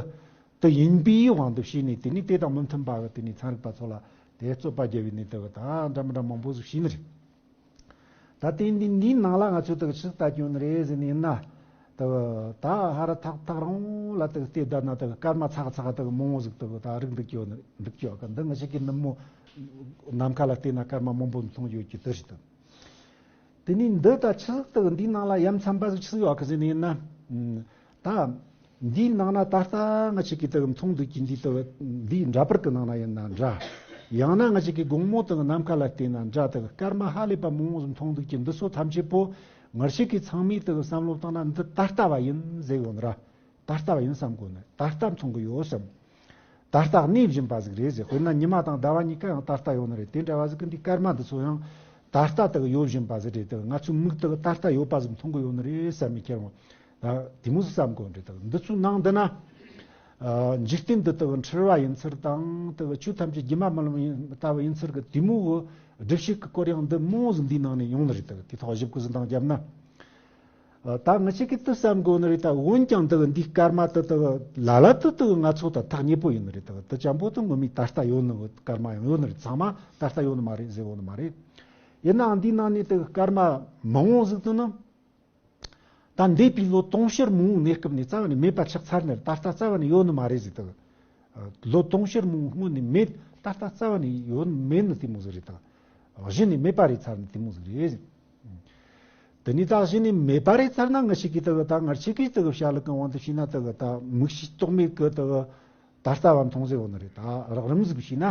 དེ་ཡིན་པའི་དབང་དུ་བྱས་ནས་དེ་ནས་དེ་དང་མི་མཐུན་པ་གི་དེ་ནས་ཚན་རིག་པ་ཚོ་ལ་དེ་རྩོད་པ་རྒྱབ་པའི་ནས་དེ་གི་ད་འདྲ་མི་འདྲ་མང་པོ་ཟིག་བྱས་ནི་རེད། ད་དེ་འདི་འདིའི་ནང་ལ་ང་ཚོས་དེ་གི་ཆི་ཟིག་ལྟ་རྒྱུ་ནི་རེད་ཟེར་ནས་ཡིན་ན། དེ་གི་ད་ཧ་ར་ཐག་ཐག་རང་ལ་དེ་གི་བལྟས་བསྡད་ན་དེ་གི་སྐར་མ་ཚག་ཚག་དེ་གི་མང་བོ་ཟིག་དེ་གི་ད་རིག་འདུག་ཡོད་ནི་འདུག་ཡོད་གི། འདི་ང་ཞིག་གི་ནུབ་མོ་ནམ་མཁའ་ལ་བལྟས་ན་སྐར་མ་མང་པོ་མཐོང་ཡོད་ཀྱི་དེ་རེད་དེ། དེ་ནས་འདི་ད་ཆི་ཟིག་དེ་གི་འདིའི་ནང་ལ་ཡ་མཚན་པ་ཟིག་ཆི་ཟིག་ཡོད་གི་ཟེར་ནས་ཡིན་ན། ཨ། ད་འདིའི་ནང་ན་ད་ལྟ་ང་ཅིག་གིས་དེ་གི་མཐོང་འདུག་གི་འདི་དེ་གི་འདིའི་འདྲ་པར་གི་ནང་ན་ཡིན་ན་འདྲ། ཡང་ན་ང་ཅིག་གིས་དགོང་མོ་དེ་གི་ནམ་མཁའ་ལ་བལྟས་ན་འདྲ། དེ་གི་སྐར་མ་ཧ་ལས་པ་མང་བོ་ཟིག་མཐོང་འདུག་གི། འདི་ཚོ་ཐམས་ཅད་པོ་ང་ཅིག་གིས་ཚང་མས་དེ་གི་བསམ་བློ་བཏང་ན་འདི་ད་ལྟ་བ་ཡིན་ཟེར་ཡོད་ནི་ར། ད་ལྟ་བ་ཡིན་བསམ་དགོས་ནི། ད་ལྟ་མཐོང་གི་ཡོད་བསམ། ད་ལྟ་གནས་བཞིན་པ་ཟིག་རེད་ཟེར། དཔེར་ན་ཉི་མ་དང་ཟླ་བ་གཉིས་ཀ་ཡང་ད་ལྟ་ཡོད་ནི་རེད། དེ་འདྲ་བ་ཟིག་གི་འདི་སྐར་མ་འདི་ཚོ་ཡང་ ད་ལྟ་དག་ཡོད་བཞིན་པ་ཟིག་རེད། དག་ང་ཚོའི་མིག་དག་ད་ལྟ་ཡོད་པ་ཟིག་མཐོང་གི་ཡོད་ནི་རེད་བསམ་མི་ཁྱེར་འོང་། ད་དེ་མོ་ཟིག་བསམ་དགོས་རེད། དག་འདི་ཚོའི་ནང་འདི་ན། ཨ། འཇིག་རྟེན་འདི་དག་འཁྲུལ་བ་ཡིན་ཚུལ་དང་། དག་ཆོས་ཐམས་ཅད་སྒྱུ་མ་མི་ལོང་ཡིན་ལྟ་བུ་ཡིན་ཚུལ་གི་དེ་མོ་གི་སྒྲུབ་བྱེད་ཀྱི་སྐོར་ཡང་འདི་མང་ཟིག་འདིའི་ནང་ནས་ཡོང་ནི་རེད། དག་དེ་ཐོག་ཞིབ་ཀྱི་ཟིན་སྟངས་བརྒྱབ་ན། ཨ། ད་ང་ཅག་གིས་དེ་བསམ་དགོས་ནི་རེད། ད་འོན་ཀྱང་དག་འདིའི་སྐར་མ་དེ་དག་ལ་ལ་དེ་དག་ང་ཚོ་དང་ཐག་ཉེ་པོ་ཡིན་ནི་རེད། དག་དེ་ཅན་པོ་དེ་ངོ་མའི་ད་ལྟ་ཡོད་ནི་གི་སྐར་མ་ཡང་ཡོད་ནི་རེད། ཚང་མ་ད་ལྟ་ཡོད་ནི་མ་རེད་ཟེར་གོ་ནི་མ་རེད། ཡིན་ནའང་འདིའི་ནང་ནས་དག་སྐར་མ་མང་བོ་ཟིག་དེ་ནི། ད་འདས་པའི་ལོ་དུང་ཕྱུར་མང་བོའི་གནས་སྐབས་ནས་རྩ་བ་ནས་མེད་པ་ཆགས་ཚར་ནས། ད་ལྟ་རྩ་བ་ནས་ཡོད་ནི་མ་རེད་ཟེར། དག་ལོ་དུང་ཕྱུར་མང་བོ་སྔོན་ནས་མེད། ད་ལྟ་རྩ་བ་ནས་ཡོད་མེད་ནི་དེ་མོ་ཟིག་རེད། དག་གཞི་ནས་མེད་པ་རེད་ཚར་ནི་དེ་མོ་ཟིག་རེད། དེ་ནས་ད་གཞི་ནས་མེད་པ་རེད་ཚར་ན། ང་ཅག་གིས་དག་ད་ང་ཅག་གིས་དག་བྱ་ལུགས་གང་དབང་དུ་བྱས་ན། དག་ད་མིག་ཤེས་རྟོག་མེད་ཀྱིས་དག་ད་ལྟ་བ་མཐོང་ཟེར་བ་ནི་རེད། ད་རགས་རིམ་ཟིག་བྱས་ན།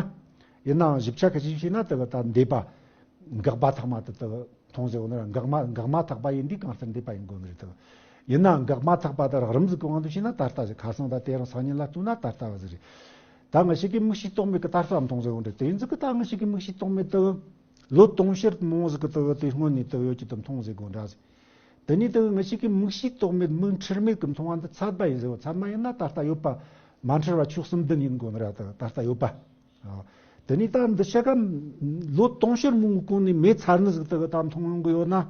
ཡིན་ནའང་ཞིབ་ཆ་གི་ཅིག་བྱས་ན། དག་ད་འདས་པ་འགག་པ་ཐེག་པ་དེ་དག་མཐོང་ཟེར་བ་ནི་རེད། འགག་མ་འགག་མ་ཐེག་པ་ཡིན་དུས་གང་ལྟར་འདས་པ་ཡིན་དགོས་ནི་རེད། དག་ཡིན་ནའང་འགག་མ་ཐེག་པ་དེ་རགས་རིམ་ཟིག་གི་དབང་དུ་བྱས་ན་ད་ལྟ་ཟིག་ཁ་སང་དང་དེ་རིང་སང་ཉིན་ལ་ལྟོས་ན་ད་ལྟ་བ་ཟིག་རེད། ད་ང་ཅག་གིས་མིག་ཤེས་རྟོག་མེད་ཀྱིས་ད་ལྟ་མཐོང་ཟེར་བ་འདྲ། དེ་ཡིན་ཟིག་གི་ད་ང་ཅག་གིས་མིག་ཤེས་རྟོག་མེད་དེ་ལོ་དུང་ཕྱུར་མང་བོ་ཟིག་གི་དག་དེ་སྔོན་ནས་དག་ཡོད་ཀྱི་དེ་མཐོང་ཟེར་དགོས་འདྲ་ཟིག་དེ་ནས་དག་ང་ཅག་གིས་མིག་ཤེས་རྟོག་མེད་མིག་འཁྲུལ་མེད་ཀྱིས་མཐོང་བ་འདི་ཚད་པ་ཡིན་ཟེར་བ། ཚད་མ་ཡིན་ན་ད་ལྟ་ཡོད་པ་མ་འཁྲུལ་བ་ཆོས་གསུམ་ལྡན་ཡིན་དགོས་ནི་རེད། ད་ད་ལྟ་ཡོད་པ། ཨ། དེ་ནས་ད་འདི་ཆ་ག་ལོ་དུང་ཕྱུར་མང་བོའི་གོང་ནས་མེད་ཚར་ནི་ཟིག་དག་ད་མཐོང་ཡོང་གི་ཡོད་ན།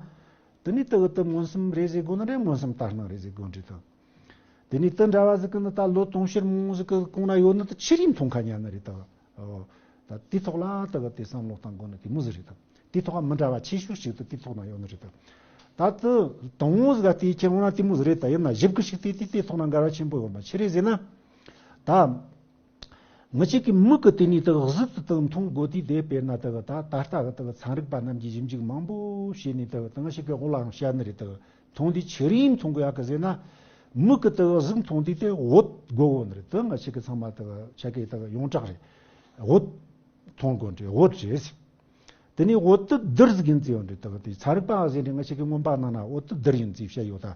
དེ་ནས་དག་དེ་མངོན་སུམ་རེད་ཟེར་དགོས་ནི་རེད། མངོན་སུམ་ལྟར་སྣང་རེད་ཟེར་དགོས་ནི་རེད། དག་དེ་ནས་དེ་འདྲ་བ་ཟིག་གི་ནི་ད་ལོ་དུང་ཕྱུར་མང་བོ་ཟིག་གི་གོང་ན་ཡོད་ནི་དེ་ཆི་རིགས་མཐོང་ཁ་ཉན་ནི་རེད། དག་ཨོ། ད་དེ་ཐོག་ལ་དག་དེ་བསམ་བློ་གཏང་དགོས་ནི་དེ་མོ་ཟིག་རེད། དག་དེ་ཐོག་མི་འདྲ་བ་ཆེ་ཤོས་ཤིག་དེ་དེ་ཐོག་ན་ཡོད་ནི་རེད། དག་ད་དེ་དང་བོ་ཟིག་ག་དེ་ཁྱེར་འོང་ན་དེ་མོ་ཟིག་རེད། ད་ཡིན་ན་ཞིབ་གི་ཞིག་དེ་དེ་དེ་ཐོག་ན་འགལ་བ་ཆེན་པོ་ཡོད་མ། ཆི་རེད་ཟེར་ན། ད་ང་ཅག་གི་མིག་གིས་དེ་ནས་དག་གཟུགས་དེ་དག་མཐོང་དགོས་དུས། དེ་དཔེར་ན་དག་ད་ད་ལྟ་གི་དག་ཚན་རིག་པ་རྣམས་ཀྱིས་ཞིབ་འཇུག་མང་པོ་བྱས་ནས་དག་ད་ང་ཅག་གི་འོག་ལའང་བཤད་ནི་རེད། དག་མཐོང་དུས་ཆི་རིགས་མཐོང་དགོས་ཡག་གི་ཟེར་ན། མིག་གིས་དག་གཟུགས་མཐོང་དུས་དེ་འོད་དགོས་གོ་ནི་རེད། དེ་ང་ཅག་གི་ཚང་མ་དག་ཆ་གི་དག་ཡོངས་གྲགས་རེད། འོད་མཐོང་དགོས་ནི་རེད། འོད་རེད། དེ་ནས་འོད་དེ་རྡུལ་ཟིག་ཡིན་ཚུལ་ཡོད་རེད། དག་དེ་ཚན་རིག་པ་ཟེར་ནས་ང་ཅག་གི་མངོན་པ་ནང་ན་འོད་དེ་རྡུལ་ཡིན་ཚུལ་བཤད་ཡོད་ད།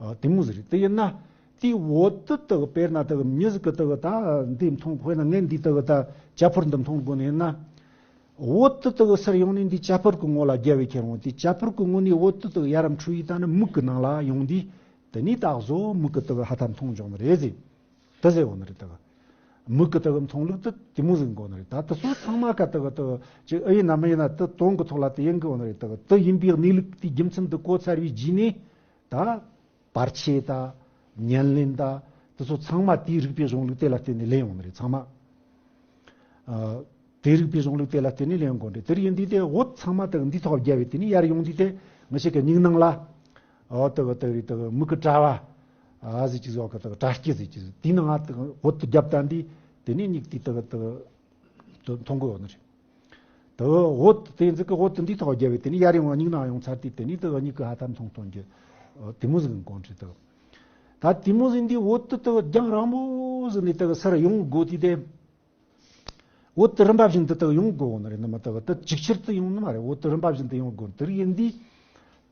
ཨ། དེ་མོ་ཟིག་རེད། དེ་ཡིན་ན་དེའི་འོད་དེ་དག་དཔེར་ན་དག་མྱི་ཟིག་གིས་དག་ད་འདི་མཐོང་། དཔེར་ན་ངས་འདི་དག་ད་ཇ་ཕོར་འདི་མཐོང་དགོས་ནི་ཡིན་ན། འོད་དེ་དག་སར་ཡོང་ནས་འདི་ཇ་ཕོར་གི་ངོ་ལ་རྒྱབ་བས་ཁྱེར་འོང་། དེ་ཇ་ཕོར་གི་ངོ་ནས་འོད་དེ་དག་ཡར་འཕྲོས་ཡི་ད་ནི་མིག་གི་ནང་ལ་ཡོང་དུས། དེ་ནས་ད་གཟོད་མིག་གིས་དག་ཧ་ཐ་མཐོང་འཇོག་ནི་རེད་ཟེར། དེ་ཟེར་བ་ནི་རེད། དག་མིག་གིས་དག་མཐོང་ལུགས་དེ་དེ་མོ་ཟིག་དགོས་ནི་རེད། ད་དེ་ཚོ་ཚང་མ་ཀ་དག་དག་ཅིག་ཨེ་ཡིན་ན་མི་ཡིན་ན་དེ་དོན་གི་ཐོག་ལ་དེ་ཡིན་དགོས་ནི་རེད། དག་དེ་ཡིན་པའི་གནས་ལུགས་དེའི་རྒྱུ་མཚན་དེ་གོ་ཚར་བའི་རྗེས་ནས། ད་བར་ཆད་ད་ཉམས་ལེན་ད་དེ་ཚོ་ཚང་མ་དེའི་རིགས་པའི་གཞུང་ལུགས་དེ་ལ་བརྟེན་ནས་ལེན་ཡོང་ནི་རེད། ཚང་མ། ཨ། དེའི་རིགས་པའི་གཞུང་ལུགས་དེ་ལ་བརྟེན་ནས་ལེན་དགོས་རེད། དེར་ཡིན་དུས་དེ་འོད་ཚང་མ་དག་འདི་ཐོག་བརྒྱབ་པས་དེ་ནས་ཡར་ཡོང་དུས་དེ་ང་ཅག་གི་མིག་ནང་ལ། ཨོ། དག་དག་རེད། དག་མིག་གི་དྲ་བ། ཨ་ཟེར་གྱི་ཟོག་གི་དག་དྲ་སྐྱི་ཟེར་གྱི་ཟོག་དེའི་ནང་ང་དག་འོད་དེ་བརྒྱབ་ད་འདི། དེ་ནས་མིག་དེ་དག་དག་མཐོང་གི་ཡོད་ནི་རེད། དེ་འོད་དེ་ཟིག་གི་འོད་དེ་འདི་ཐོག་བརྒྱབ་པས་དེ་ནས་ཡར་ཡོང་བ་མིག་ནང་ཡོང་ཚར་དུས། དེ་ནས་དེ་མིག་གིས་ཧ་ཐ་མཐོང་ཐོན་གྱི་དེ་མོ་ཟིག་གི་གོང་ཁྲིད་དེ། ད་དེ་མོ་ཟིག་འདི་འོད་དེ་དེ་རྒྱང་རིང་པོ་ཟིག་ནས་དེ་སར་ཡོང་དགོས་དུས་དེ། འོད་དེ་རིམ་པ་བཞིན་དུ་དེ་ཡོང་དགོས་ནི་རེད། ནི་མ་དེ་དེ་ཅིག་ཆར་དུ་ཡོང་ནི་མ་རེད། འོད་དེ་རིམ་པ་བཞིན་དུ་ཡོང་དགོས། དེར་ཡིན་དུས།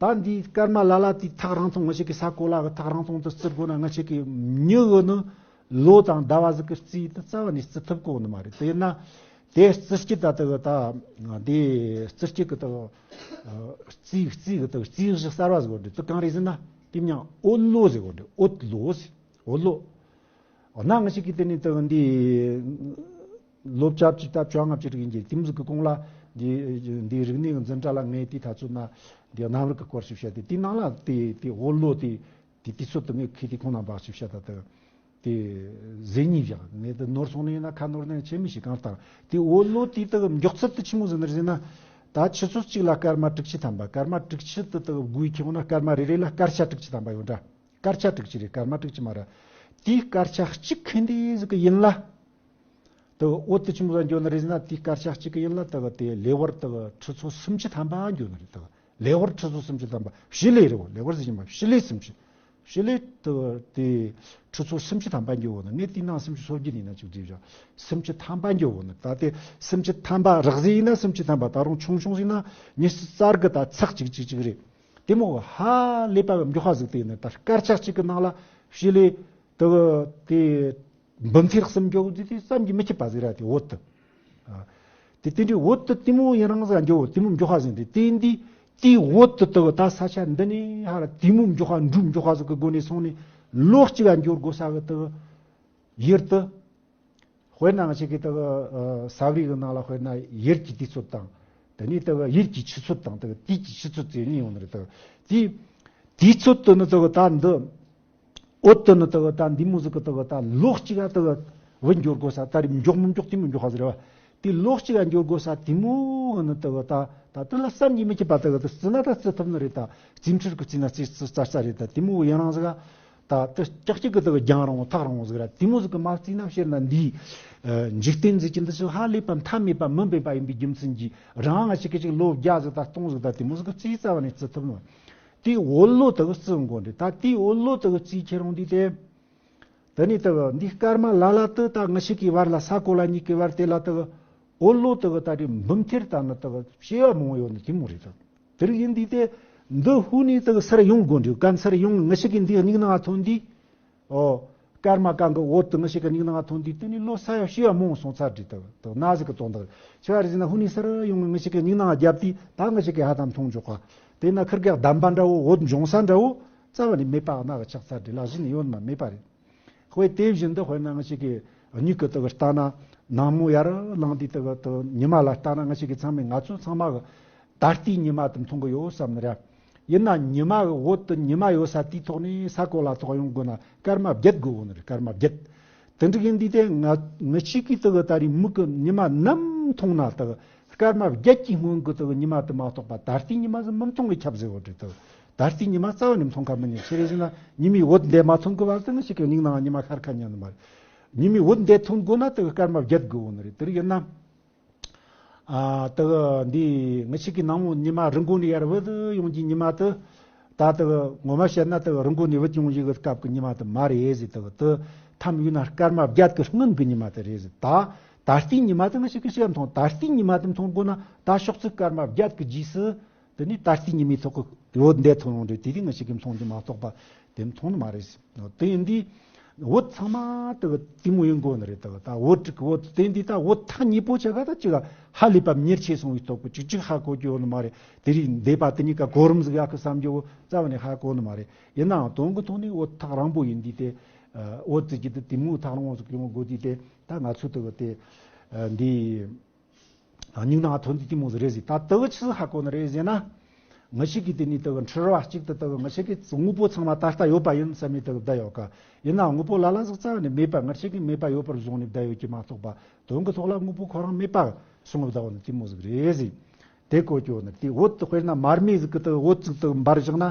ད་འདི་སྐར་མ་ལ་ལ་དེའི་ཐག་རིང་ཐུང་། ང་ཅག་གི་ས་གོ་ལ་གི་ཐག་རིང་ཐུང་དེ་བརྩི་དགོས་ན། ང་ཅག་གི་མྱི་གི་ནི་ལོ་དང་ཟླ་བ་ཟིག་གི་རྩིས་དེ་རྩ་བ་ནས་བརྩི་ཐུབ་གོ་ནི་མ་རེད། དེ་ཡིན་ན་དེ་རྩི་སྤྱད་ད་དེ་གི་ད་འདི་རྩི་སྤྱད་གི་དེ་གི་རྩིས་རྩིས་གི་དེ་གི་རྩིས་གཞི་གསར་བ་ཟིག་ཡོད་རེད། དེ་གང་རེད་ཟེར་ན། དེ་མྱིང་འོད་ལོ་ཟེར་གོ་རེད། འོད་ལོ་ཟེར། འོད་ལོ། འོ་ན་ང་ཅག་གིས་དེ་ནས་དེ་གི་འདི་ལོ་བཅུ་བཅུ་ད་བཅོ་ལྔ་བཅུ་དྲུག་ཡིན་གྱི་དེ་མོ་ཟིག་གི་གོང་ལ། འདི་འདི་རིག་གནས་ཀྱི་འཛིན་གྲྭ་ལ་ངས་དེ་ད་ཚོད་ན་འདི་གནམ་རིག་གི་སྐོར་ཞིག་བཤད་དེ། དེའི་ནང་ལ་དེ་དེ་འོད་ལོ་དེ་དེ་དུས་ཚོད་དེ་ངས་ཁི་དེ་ཁོང་རྣམ་པ་ཞིག་བཤད་ད་དེ་དེ་ཟེར་ཉིན་བཞག་ངས་དེ་ནོར་སོང་ནི་ཡིན་ན་ཁ་ནོར་ནི་ཆེ་མི་ཞིག་གང་ལྟར། དེ་འོད་ལོ་དེ་དེ་མགྱོགས་ཚད་དེ་ཆི་མོ་ཟིག་ནི་རེད་ཟེར་ན། ད་ཆུ་ཚོད་གཅིག་ལ་སྐར་མ་དྲུག་ཅུ་ཐམ་པ། སྐར་མ་དྲུག་ཅུ་དེ་དེ་དགུའི་ཁྱོན་ན་སྐར་མ་རེ་རེ་ལ་སྐར་ཆ་དྲུག་ཅུ་ཐམ་པ་ཡོད་འདྲ། སྐར་ཆ་དྲུག་ཅུ་རེད། སྐར་མ་དྲུག་ཅུ་མ་རེད། དེའི་སྐར་ཆ་གཅིག་ཁེ་འདི་ཟིག་གི་ཡུན་ལ། དེ་འོད་དེ་ཆི་མོ་ཟིག་འགྱོ་ནི་རེད་ཟེར་ན། དེའི་སྐར་ཆ་གཅིག་གི་ཡུན་ལ་དེ་དེ་ལེ་དབར་དེ་ཁྲི་ཚོ་སུམ་ཅུ་ཐམ་པ་འགྱོ་ནི་རེད། དེ་ལེ་དབར་ཁྲི་ཚོ་སུམ་ཅུ་ཐམ་པ། བྱེ་ལེ་རེད་བ། ལེ་དབར་ཟེར་གྱི་མ། བྱེ་ལེ་སུམ་ཅུ། བྱེ་ལེ་དེ་དེ་ཁྲི་ཚོ་སུམ་ཅུ་ཐམ་པ་འགྱོ་གོ་ནི། ངས་དེའི་ནང་སུམ་ཅུ་སོ་བརྒྱད་ཡིན་ན་ཅིག་བྲིས་བཞག་སུམ་ཅུ་ཐམ་པ་འགྱོ་གོ་ནི། ད་དེ་སུམ་ཅུ་ཐམ་པ་རགས་ཟིག་ཡིན་ན་སུམ་ཅུ་ཐམ་པ། ད་རུང་ཆུང་ཆུང་ཟིག་ན་ཉི་ཤུ་རྩ་དགུ་དང་ཚེག་གཅིག་གཅིག་གཅིག་རེད། དེ་མོ་ཧ་ལས་པ་གི་མགྱོགས་པ་ཟིག་དེ་ཡིན་ན། ད་སྐར་ཆ་གཅིག་གི་ནང་ལ་བྱེ་ལེ་དེ་དེ་འབུམ་ཐེར་གསུམ་འགྱོ་གི་དེ་བསམ་གྱིས་མི་ཁྱབ་པ་ཟིག་ར། དེ་འོད་དེ། ཨ། དེ་དེ་འདྲའི་བོད་དུ་དེ་མོ་ཡུན་རིང་ཟིག་འགྱོ་དེ་མོ་མགྱོགས་ས་ཟིག་རེད། དེ་འདི་དེའི་བོད་དུ་དུ་ད་ས་ཆ་འདི་ནས་ཧ་ར་དེ་མོ་མགྱོགས་ས་འགྲོ་མགྱོགས་ས་ཟིག་གི་སྒོ་ནས་སོང་ནས་ལོ་གཅིག་ག་འགྱོ་དགོས་ས་གི་དུ་ཡུལ་དུ། དཔེར་ན་ང་ཅག་གི་དུ་ས་བརི་གི་ནང་ལ་དཔེར་ན་ཡུལ་གྱི་དུས་ཚོད་དང་། དེ་ནས་དུ་ཡུལ་གྱི་ཆུ་ཚོད་དང་དུ་དུས་ཀྱི་ཆུ་ཚོད་ཟེར་ནི་ཡོང་ནི་རེད། དུ་དེའི་དུས་ཚོད་དུ་ནི་དུ་ད་འདི། འོ་དེ་ནི་དེ་གི་ད་འདི་མོ་ཟིག་གི་དེ་གི་ད་ལོ་གཅིག་ག་དེ་གི་བུད་འགྱོ་དགོས་ས། ད་རེས་མགྱོགས་མི་མགྱོགས་དེ་མི་མགྱོགས་ས་ཟིག་རེད་བ། དེ་ལོ་གཅིག་ག་འགྱོ་དགོས་ས་དེ་མོ་གི་ནི་དེ་གི་ད་ད་དེ་ལ་བསམ་གྱིས་མི་ཁྱབ་པ། དེ་གི་དེ་བརྩི་ན་ད་བརྩི་ཐུབ་ནི་རེད། ད་རྩིས་འཕྲུལ་གི་བརྩིས་ན་རྩིས་རྩིས་རྩ་རྩ་རེད། ད་དེ་མོ་ཡུན་རིང་ཟིག་ག་ད་དེ་ཀྱག་ཀྱག་གི་དེ་གི་རྒྱང་རིང་བོ་ཐག་རིང་བོ་ཟིག་ར། དེ་མོ་ཟིག་གི་མ་བརྩིས་ན་ཕྱིར་ན་འདིའི་འཇིག་རྟེན་ཟིག་གི་འདི་ཚོ་ཧ་ལས་པ་མཐའ་མེད་པ་མི་འབེབས་པ་ཡིན་པའི་རྒྱུ་མཚན་གྱིས་རང་ང་ཅག་གི་ཅིག་ལོ་བརྒྱ་ཟིག་ད་སྟོང་ཟིག་ད་དེ་མོ་ཟིག་གི་རྩིས་རྩ་བ་ནས་བརྩི་ཐུབ་ནི། དེའི་འོད་ལོ་དག་བརྩི་དགོས་འདྲ། ད་དེའི་འོད་ལོ་དག་བརྩིས་ཁྱེར་རུང་འདི་དེ། དེ་ནས་དག་འདི་སྐར་མ་ལ་ལ་དུ་ད་ང་ཞིག་གི་བར་ལ་ས་གོ་ལ་གཉིས་ཀྱི་བར་དེ་ལ་དག་འོད་ལོ་དག་ད་རེས་འབུམ་ཐེར་ད་ནི་དག་བྱེ་བ་མང་ཡོད་ནི་དེ་མོ་རེད་དག་དེ་རིགས་ཡིན་འདི་དེ་འདི་ཧུ་ནས་དག་སར་ཡོང་དགོས་འདྲ། གན་སར་ཡོང་ང་ཞིག་གི་འདི་སྙིང་ནང་ཐོན་འདི། ཨོ། སྐར་མ་གང་གི་འོད་དུ་ང་ཞིག་གི་སྙིང་ནང་ཐོན་དུས་དེ་ནི་ལོ་ས་ཡ་བྱེ་བ་མང་སོང་ཚར་དྲི་དག་དག་ན་ཟིག་གི་དོན་དག་ཆེ་བ་རེད་ཟེར་ན། ཧུ་ནི་སར་ཡོང་ང་ཞིག་གི་སྙིང་ནང་རྒྱབ་དུས་ད་ང་ཞིག་གི་ཧ་ད་མཐོང་འཇོག་ག་དེ་ན་ཁིར་གེ་གདམས་པ་འདྲ་བོ་འོད་འབྱུང་ས་འདྲ་བོ་རྩ་བ་ནས་མེད་པ་ན་གི་ཆགས་ཚར་དྲི་ལ་གཞི་ནས་ཡོད་མ་མེད་པ་རེད། དཔེ་དེ་བཞིན་དུ་དཔེར་ན་ང་ཞིག་གི་མྱིག་གི་དག་ལྟ་ན་ནངས་མོ་ཡར་ལངས་དུས་དག་དག་ཉི་མ་ལ་ལྟ་ན་ང་ཞིག་གི་ཚང་མས་ང་ཚོ་ཚང་མ་གི་ད་ལྟའི་ཉི་མ་དེ་མཐོང་གི་ཡོད་བསམ་ནི་རེད། ཡིན་ན་ཉི་མ་གི་འོད་དེ་ཉི་མ་ཡོད་ས་དེའི་ཐོག་ནས་ས་གོ་ལ་ཐོག་ཡོང་དགོས་ན་སྐར་མ་བརྒྱད་དགོས་འོ་ནི་རེད། སྐར་མ་བརྒྱད། དེ་འདྲ་ཡིན་དུས་དེ་ང་ང་ཅིག་གིས་དེ་གི་ད་རེས་མིག་གི་ཉི་མ་ནམ་མཐོང་ན་དེ་གི་སྐར་མ་བརྒྱད་ཀྱི་སྔོན་གི་དེ་གི་ཉི་མ་དེ་མ་གཏོགས་པ་ད་ལྟའི་ཉི་མ་ཟིག་མི་མཐོང་བའི་ཁྱབ་ཟེར་བ་རེད། དེ་གི་ད་ལྟའི་ཉི་མ་རྩ་བ་ནས་མཐོང་ཁ་མི་ཉན། ཆི་རེད་ཟེར་ན་ཉི་མའི་འོད་འདི་མ་ཐོན་གི་བར་དུ་ང་ཅིག་གི་མིག་ནང་ཉི་མ་ཤར་ཁ་ཉན་ནི་མ་རེད། ཉི་མའི་འོད་འདི་ཐོན་དགོས་ན་དེ་གི་སྐར་མ་བརྒྱད་དགོས་འོ་ནི་རེད། དེ་རིགས་ཡིན་ན། ཨ། དེ་གི་འདི་ང་ཅིག་གི་ནངས་མོ་ཉི་མ་རི་མགོ་ནས་ཡར་བུད་ཡོང་གི་ཉི་མ་དེ། ད་དེ་གི་ངོ་མ་བཤད་ན་དེ་གི་རི་མགོ་ནས་བུད་ཡོང་གི་གི་སྐབས་ཀྱི་ཉི་མ་དེ་མ་རེད་ཟེར། དེ་གི་དེ་ཐམ་ཡོད་ན་སྐར་མ་བརྒྱད་ཀྱི་སྔོན་གྱི་ཉི་མ་དེ་རེད་ཟེར། ད་ད་ལྟའི་ཉི་མ་དེ་ང་ཅིག་གི་ཤེས་མཐོང་། ད་ལྟའི་ཉི་མ་དེ་མཐོང་དགོས་ན་ད་ཕྱོགས་ཚིགས་སྐར་མ་བརྒྱད་ཀྱི་རྗེས་སུ། དེ་ནས་ད་ལྟའི་ཉི་མའི་ཐོག་གི་འོད་འདི་མཐོང་ཡོང་དུས་དེ་དུས་ང་ཅིག་གིས་མཐོང་རྒྱུ་མ་གཏོགས་པ་དེ་མཐོང་ནི་མ་རེད། དེ་ཡིན་དུས་འོད་ཚང་མ་དེ་གི་དེ་མོ་ཡིན་དགོས་ནི་རེད། དེ་གི་ད་འོད་དྲུག་གི་འོད་དེ་ཡིན་དུས་ད་འོད་ཐག་ཉེ་པོ་ཆ་ག་ད་ཅིག་ཧ་ལས་པ་མྱུར་ཆེ་སོང་བའི་སྟོབས་ཀྱིས་ཅིག་ཅིག་ཧ་གོ་རྒྱུ་ཡོད་ནི་མ་རེད། དེ་རིང་འདས་པ་དེ་གཉིས་ཀ་གོ་རིམ་ཟིག་ཡག་གི་བསམ་རྒྱུ་བོ་རྩ་བ་ནས་ཧ་གོ་ནི་མ་རེད། ཡིན་ནའང་དོན་གི་ཐོག་ནས་འོད་ཐག་རིང་པོ་ཡིན་དུས་དེ་འོད་ཙི་གི་དེ་དེ་མོ་ཐག་རིང་བོ་ཟིག་ཡོང་དགོས་དུས་དེ་ད་ང་ཚོ་དེ་གི་དེ་འདི། སྙིང་ནང་ཐོན་དུས་དེ་མོ་ཟིག་རེད་ཟེར། ད་དེ་གི་ཆི་ཟིག་ཧ་གོ་ནི་རེད་ཟེར་ན། ང་ཞིག་གིས་དེ་ནས་དེ་གི་འཁྲུལ་བ་གཅིག་ཏུ་དེ་གི་ང་ཞིག་གིས་དངོས་པོ་ཚང་མ་ད་ལྟ་ཡོད་པ་ཡིན་བསམ་ནས་དེ་གི་བསྡད་ཡོད་ཀ་ཡིན་ན་དངོས་པོ་ལ་ལ་ཟིག་རྩ་བ་ནས་མེད་པ། ང་ཞིག་གིས་མེད་པ་ཡོད་པར་བཟུང་ནས་བསྡད་ཡོད་ཀྱི་མ་གཏོགས་པ། དོན་གི་ཐོག་ལ་དངོས་པོ་ཁོ་རང་མེད་པ་སོང་བསྡད་ཡོད་ནི་དེ་མོ་ཟིག་རེད་ཟེར། དེ་གོ་ཀྱོ་ནི་དེ་འོད་དེ་དཔེར་ན་མར་མེ་ཟིག་གི་དེ་འོད་ཟིག་དེ་འབར་བཞག་ན།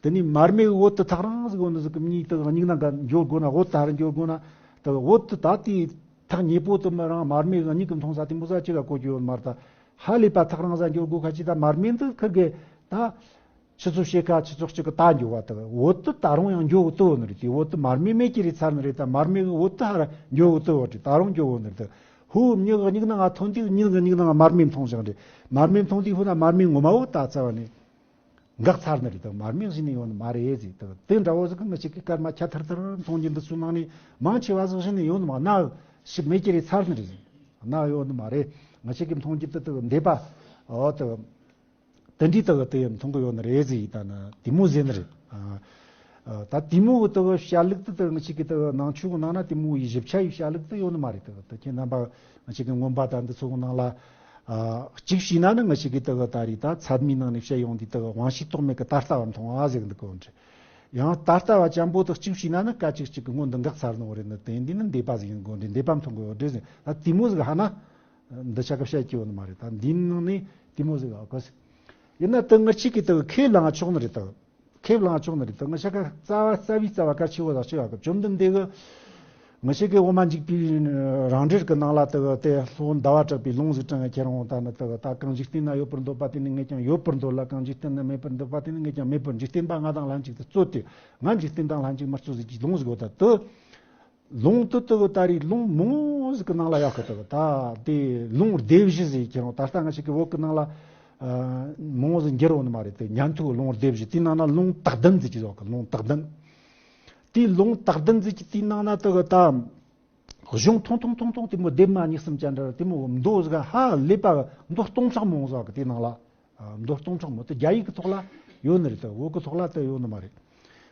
དེ་ནས་མར་མེ་གི་འོད་དེ་ཐག་རིང་ཟིག་འོ་ནི་ཟིག་གི་མྱིག་དེ་མྱིག་ནང་ག་འགྱོ་དགོས་ན། འོད་དེ་རུ་འགྱོ་དགོས་ན། དེ་འོད་དེ་ད་དེ། ཐག་ཉེ་པོ་དུ་མི་རང་མར་མེ་གི་མྱིག་གིས་མཐོང་ས་དེ་མོ་ས་ཅི་ག་གོ་རྒྱུ་ཡོད་མ་རེད། ད་ཧ་ལས་པ་ཐག་རིང་ས་འགྱོ་དགོས་ཁ་ཅིག་ད་མར་མེ་འདི་ཁིར་གེ་ད་ཆུ་ཚོད་ཕྱེད་ཀ་ཆུ་ཚོད་གཅིག་གི་ད་འགྱོ་བ་དག་འོད་དུ་ད་རུང་ཡང་འགྱོ་གི་དུ་ནི་རེད། དེ་འོད་དུ་མར་མེ་མེད་ཀྱི་རེད་ཚར་ནི་རེད། ད་མར་མེ་གི་འོད་དུ་ཧ་ར་འགྱོ་གི་དུ་བ་རེད། ད་རུང་འགྱོ་གི་ནི་རེད། ད་ཧུ་མྱི་གི་མྱིག་ནང་ང་ཐོན་དུས་མྱི་གི་མྱིག་ནང་ང་མར་མེ་མཐོང་བཞག་རེད། མར་མེ་མཐོང་དུས་ཧུ་ན་མར་མེ་ངོ་མ་འོད་ད་རྩ་བ་ནས། འགག་ཚར་ནི་རེད་དང་མར་མེ་བཞིན་ནི་ཡོང་ནི་མ་རེད་ཟེར། དེ་དེ་འདྲ་བོ་ཟིག་གི་ང་ཅག་གི་སྐར་མ་ཆ་ཐར་ཐར་མཐོང་རྒྱུ་འདི་ཚོའི་ནང་ནས་མང་ཆེ་བ་ཟིག་བཞིན་ནི་ཡོང་ནི་མ་ན་ཞིག་མེད་ཀྱི་རེད་ཚར་ནི་རེད་ཟེར། ན་ཡོང་ནི་མ་རེད། ང་ཅག་གི་མཐོང་རྒྱུ་དེ་དེ་འདས་པ་འོ་དེ་དེ་འདྲའི་དེ་དེ་མཐོང་གི་ཡོད་ནི་རེད་ཟེར། ད་ན་དེ་མོ་ཟེར་ནི་རེད། ཨ། ཨ། ད་དེ་མོ་གི་དེ་བཤད་ལུགས་དེ་དེ་ང་ཅག་གི་དེ་ནང་ཆོས་གི་ནང་ན་དེ་མོ་ཡི་ཞིབ་ཆ་ཡི་བཤད་ལུགས་དེ་ཡོད་ནི་མ་རེད། དེ་དེ་ཁྱེད་རྣམ་པ་ང་ཅག་གི་མངོན་པ་དང་འདི་ཚོ་གི་ནང་ལ་ཨ། གཅིག་བྱས་ན་ནི་ང་ཅག་གི་དེ་གི་ད་རེས་ད་ཚད་མའི་ནང་ནས་བཤད་ཡོང་དུས་དེ་གི་དབང་ཤེས་རྟོག་མེད་གི་ད་ལྟ་བ་མཐོང་བ་ཟེར་གི་འདུག་གོ་འདྲ། ཡང་ད་ལྟ་བ་ཅན་པོ་དེ་གཅིག་བྱས་ན་ནི་སྐད་ཅིག་གཅིག་གི་སྔོན་དུ་འགག་ཚར་ནོ་རེད། ནི་དེ་འདི་ནི་འདས་པ་ཟིག་ཡིན་དགོས་འདྲ། འདས་པ་མཐོང་གི་ཡོད་འདྲ་ཟེར། ད་དེ་མོ་ཟིག་ཧ་ན་འདི་ཆ་གི་བཤད་ཀྱི་ཡོད་ནི་མ་རེད། ད་འདིའི་ནང་ནས་དེ་མོ་ཟིག་ཨ་གོ་ཟིག་ཡིན་ན་དེ་ང་ཅག་གི་དེ་གི་ཁས་བླངས་ཆོག་ནི་རེད་དོ། ཁས་བླངས་ཆོག་ནི་རེད་དོ། ང་ཅག་ག་རྩ་བ་རྩ་བའི་རྩ་བ་གལ་ཆེ་བོ་དང་ཆེ་བ་གི་བཅོམ་ལྡན་འདས་གི་ང་ཅག་གི་འོ་མ་འཇིག་པའི་རང་འགྲེལ་གི་ནང་ལ་དེ་གི་དེ་ལྷོ་ཟླ་བ་གྲགས་པའི་ལུང་ཟིག་དྲངས་ཁྱེར་འོང་། ད་ནི་དེ་གི་ད་གང་འཇིག་རྟེན་ན་ཡོད་པར་འདོད་པ་དེ་ནི་ངས་ཀྱང་ཡོད་པར་འདོད་ལ། གང་འཇིག་རྟེན་ན་མེད་པར་འདོད་པ་དེ་ནི་ངས་ཀྱང་མེད་པར། འཇིག་རྟེན་པ་ང་དང་ལྷན་ཅིག་ཏུ་རྩོད་དེ། ང་འཇིག་རྟེན་དང་ལྷན་ཅིག་མི་རྩོད་ཟེར་གྱི་ལུང་ཟིག་ཡོད། ད་དེ། ལུང་དུ་དུ་ད་རེས་ལུང་མང་ཟིག་གི་ནང་ལ་ཡག་གི་དུ་ད་དེ་ལུང་སྡེ་བཞི་ཟིག་ཁྱེར་འོང་། ད་ལྟ་ང་ཅག་གི་བོད་གི་ནང་ལ་མང་ཟིག་འགྱུར་འོང་ནི་མ་རེད། དེ་ཉན་ཐོས་ལུང་སྡེ་བཞི་དེའི་ནང་ན་ལུང་དག་ལྡན་ཟིག་གི་ཡོད་གི། ལུང་དག་ལྡན། དེ་ལུང་དག་ལྡན་ཟིག་གི་དེའི་ནང་ན་དུ་ད་ གཞུང་ཐུང་ཐུང་ཐུང་ཐུང་དེ་མོ་ལྡེབ་མ་གཉིས་གསུམ་ཅན་འདྲ་དེ་མོ་མདོ་ཟིག་ཧ་ལས་པ་མདོ་སྟོང་ཕྲག་མང་ཟིག་གི་དེ་ནང་ལ། མདོ་སྟོང་ཕྲག་མང་དེ་རྒྱ་ཡིག་གི་ཐོག་ལ་ཡོད་ནི་རེད། དེ་བོད་གི་ཐོག་ལ་དེ་ཡོད་ནི་མ་རེད།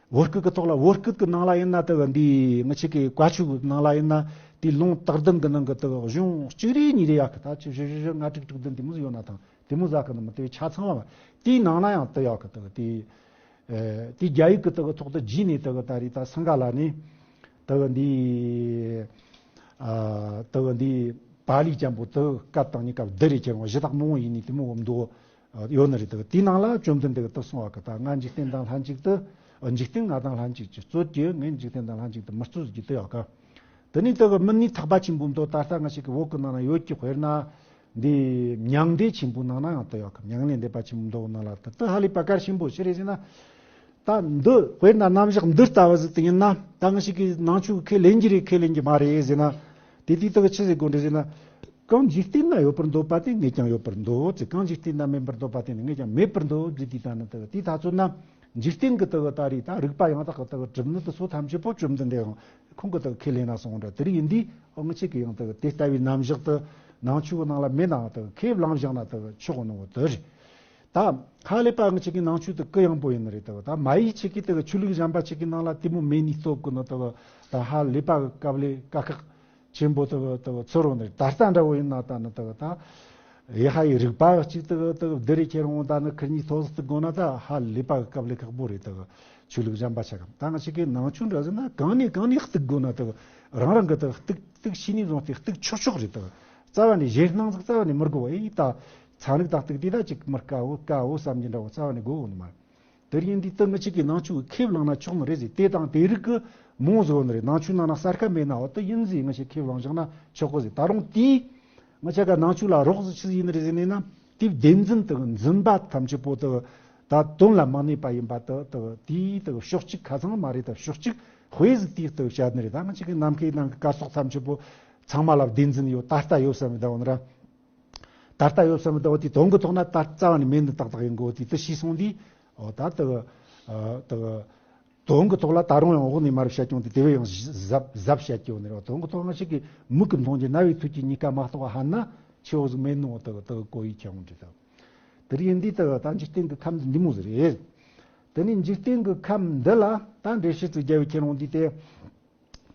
བོད་སྐད་གི་ཐོག་ལ་བོད་སྐད་གི་ནང་ལ་ཡིན་ན་དེ་འདི་ང་ཆེ་གི་བཀའ་ཆོས་གི་ནང་ལ་ཡིན་ན་དེ་ལུང་དག་ལྡན་གི་ནང་གི་དེ་གཞུང་གཅིག་རེ་གཉིས་རེ་ཡག་གི་ད་ཆི་བཞི་བཞི་བཞི་ལྔ་དྲུག་དྲུག་བདུན་དེ་མོ་ཟིག་ཡོད་ན་ཐང་དེ་མོ་ཟིག་གི་ནི་མི་དེ་ཆ་ཚང་བ་དེའི་ནང་ན་ཡང་དེ་ཡག་གི་དེ་དེ། ཨེ། དེ་རྒྱ་ཡིག་གི་དེ་གི་ཐོག་ཏུ་བརྒྱུད་ནས་དེ་གི་ད་རེས་ད་སིངྒ་ལ་ནས་དེ་གི་འདི་ཨ་དེ་གི་འདི་པཱ་ལི་ཅན་པོ་དེ་གི་སྐད་དང་གཉིས་ཀ་བསྡུར་རེ་ཁྱེར་འོང་གཞི་བདག་མང་བོ་ཡིན་ནི་དེ་མོ་འོ་མདོ་ཡོད་ནི་རེད། དེ་གི་དེའི་ནང་ལ་བཅོམ་ལྡན་འདས་གི་དེ་གསུངས་པ་གི་ད་ང་འཇིག་རྟེན་དང་ལྷན་ཅིག་ཏུ་འཇིག་རྟེན་ང་དང་ལྷན་ཅིག་ཏུ་རྩོད་ཀྱི་ངས་འཇིག་རྟེན་དང་ལྷན་ཅིག་ཏུ་མི་རྩོད་ཟེར་རྒྱུ་དེ་ཡག་གི། དེ་ནས་དེ་གི་མི་ནི་ཐེག་པ་ཆེན་པོའི་མདོ་ད་ལྟ་ང་ཞིག་གི་བོད་གི་ནང་ན་ཡོད་ཀྱི། དཔེར་ན་འདི་མྱང་འདས་ཆེན་པོའི་ནང་ན་ཡང་དེ་ཡོད་གི། མྱང་འདས་འདས་པ་ཆེན་པོའི་མདོ་ནང་ལ་དེ་དེ་ཧ་ལས་པ་གལ་ཆེན་པོ་ཞིག་རེད་ཟེར་ན། ད་འདི་དཔེར་ན་རྣམ་གཞག་འདི་ལྟ་བུ་ཟིག་དེ་ཡིན་ན་ད་ང་ཞིག་གི་ནང་ཆོས་ཁས་ལེན་གྱི་རེད་ཁས་ལེན་གྱི་མ་རེད་ཟེར་ན། དེ་དུས་དེ་གི་ཆི་ཟེར་དགོས་འདྲ་ཟེར་ན། གང་འཇིག་རྟེན་ན་ཡོད་པར་འདོད་པ་དེ་ངས་ཀྱང་ཡོད་པར་འདོད་ཅེས། གང་འཇིག་རྟེན་ན་མེད་པར་འདོད་པ་དེ་ནི་ངས་ཀྱང་མེད་པར་འདོད་ཅེས། དེ་ལྟ་ན་དེ་གི་དེ་ད་ཚོད་ན་འཇིག་རྟེན་གི་དེ་གི་ད་རེས་ད་རིགས་པ་ཡང་དག་གི་དེ་གི་གྲུབ་ནི་དེ་ཚོ་ཐམས་ཅད་པོ་བཅོམ་ལྡན་འདས་ཁོང་གིས་དེ་ཁས་ལེན་ན་སོང་འདྲ་དེ་རིགས་ཡིན་དུས་ཨོ་ང་ཆེ་གི་ཡང་དེ་དེ་ལྟ་བུའི་རྣམ་གཞག་དེ་ནང་ཆོས་གི་ནང་ལ་མེད་ནའང་དེ་ཁས་བླངས་བཞག་ན་དེ་ཆོག་གི་ནོ་དེ་རེད། ད་ཧ་ལས་པ་ང་ཆེ་གི་ནང་ཆོས་དེ་གུ་ཡངས་པོ་ཡིན་ནི་རེད། དེ་ད་མ་ཡིག་ཆེ་གི་དེ་ཆོས་ལུགས་གཞན་པ་ཆེ་གི་ནང་ལ་དེ་མོ་མེད་ནི་སྟོབས་གི་ནི་དེ་ད་ཧ་ལས་པ་གི་དཀའ་ལས་དཀའ་ཁག་ཆེན་པོ་དེ་དེ་ཚོར་རོ་ནི་རེད། ད་ལྟ་འདྲ་བོ་ཡིན་ན་ད་ནི་དེ་ད། ཡེ་ཧ་ཡི་རིག་པ་གཅིག་དེ་དེ་བསྡུར་རེ་ཁྱེར་འོང་ད་ནི་ཁིར་གཉིས་ཐོག་སྟེ་དགོས་ན་ད་ཧ་ལས་པ་གི་དཀའ་ལས་ཁག་པོ་རེད། དེ་ཆོས་ལུགས་གཞན་པ་ཆ་གམ་ད་ང་ཞིག་གི་ནང་ཆོས་འདྲ་ཟེར་ན་གང་ནས་གང་ནས་གཏུག་དགོས་ན་དེ་རང་རང་གི་དེ་གཏུག་གཏུག་ཤེས་ནས་བཟུང་སྟེ་གཏུག་ཆོག་ཆོག་རེད། དེ་རྩ་བ་ནས་གཞན་སྣང་ཟིག་རྩ་བ་ནས་མི་དགོས་པ་ཡིན་ད། ཚན་རིག་དང་གཏུག་དེ་ད་ཅིག་མི་དཀའ་བོ་དཀའ་བོ་བསམ་གྱི་འདྲ་བོ་རྩ་བ་ནས་དགོས་འོང་ནི་མ་རེད། དེར་ཡིན་དུས་དེ་ངི་ཆིག་གི་ནང་ཆོས་ཁས་བླངས་ན་ཆོག་ནི་རེད་ཟེར། དེ་དང་དེ་རིགས་ཀྱི་མོ་བཟོ་ནི་རེད། ནང་ཆོས་ནང་ན་གསར་ཁ་མེད་ན་འོ་དེ་ཡིན་ཟེར་ངི་ཆིག་ཁས་བླངས་བཞག་ན་ཆོག་གི་ཟེར། ད་རུང་དེས་ངི་ཆ་ག་ནང་ཆོས་ལ་རོགས་ཟེར་ཆི་ཟིག་ཡིན་ནི་རེད་ཟེར་ནས་ན། དེའི་བདེན་འཛིན་དེ་འཛིན་པ་ཐམས་ཅད་པོ་དེ་ད་དོན་ལ་མ་གནས་པ་ཡིན་པ་དེ་དེ་དེའི་དེ་ཕྱོགས་གཅིག་ཁ་ཚང་མ་རེད། ད་ཕྱོགས་གཅིག་དཔེ་ཟིག་དེའི་དེ་བཤད་ནི་རེད། ད་ངི་ཆིག་གི་ནམ་མཁའི་ནང་གི་སྐར་ཚོགས་ཐམས་ཅད་པོ་ཚང་མ་ལ་བདེན་འཛིན་ཡོད་ད་ལྟ་ཡོད་བསམ་མི་ད་འོ་ནི་ར། ད་ལྟ་ཡོད་བསམ་དུ་བ་དེ་དོན་གྱི་ཐོག་ན་ད་རྩ་བ་ནས་མེད་ནི་ཏག་ཏག་ཡིན་གོ། དེ་དུ་ཤེས་སོང་དུས་ཨོ་ད་དུ་ཨ་དུ་དོན་གྱི་ཐོག་ལ་ད་རུང་ཡང་འོག་ནས་མར་བཤད་ཀྱང་དེ་དེ་བས་ཡང་གཟབ་གཟབ་བཤད་ཀྱི་ཡོད་ནི་རེད། དོན་གྱི་ཐོག་ང་ཞིག་གིས་མིག་གིས་མཐོང་རྒྱུ་རྣ་བས་ཐོས་རྒྱུ་གཉིས་ཀ་མ་གཏོགས་ཧ་ན་ཆེ་བོ་ཟིག་མེད་ནོ་དུ་དུ་གོ་ཡི་ཁྱེད་འོང་འདྲི་དུ་དེ་རིགས་ཡིན་དུས་དུ་ད་འཇིག་རྟེན་གྱི་ཁམས་འདི་མོ་ཟིག་རེད། དེ་ནས་འཇིག་རྟེན་གྱི་ཁམས་འདི་ལ་ད་འགྲེལ་བཤད་ཅིག་རྒྱབ་ཡོད་ཁྱེད་འོང་དུས་དེ།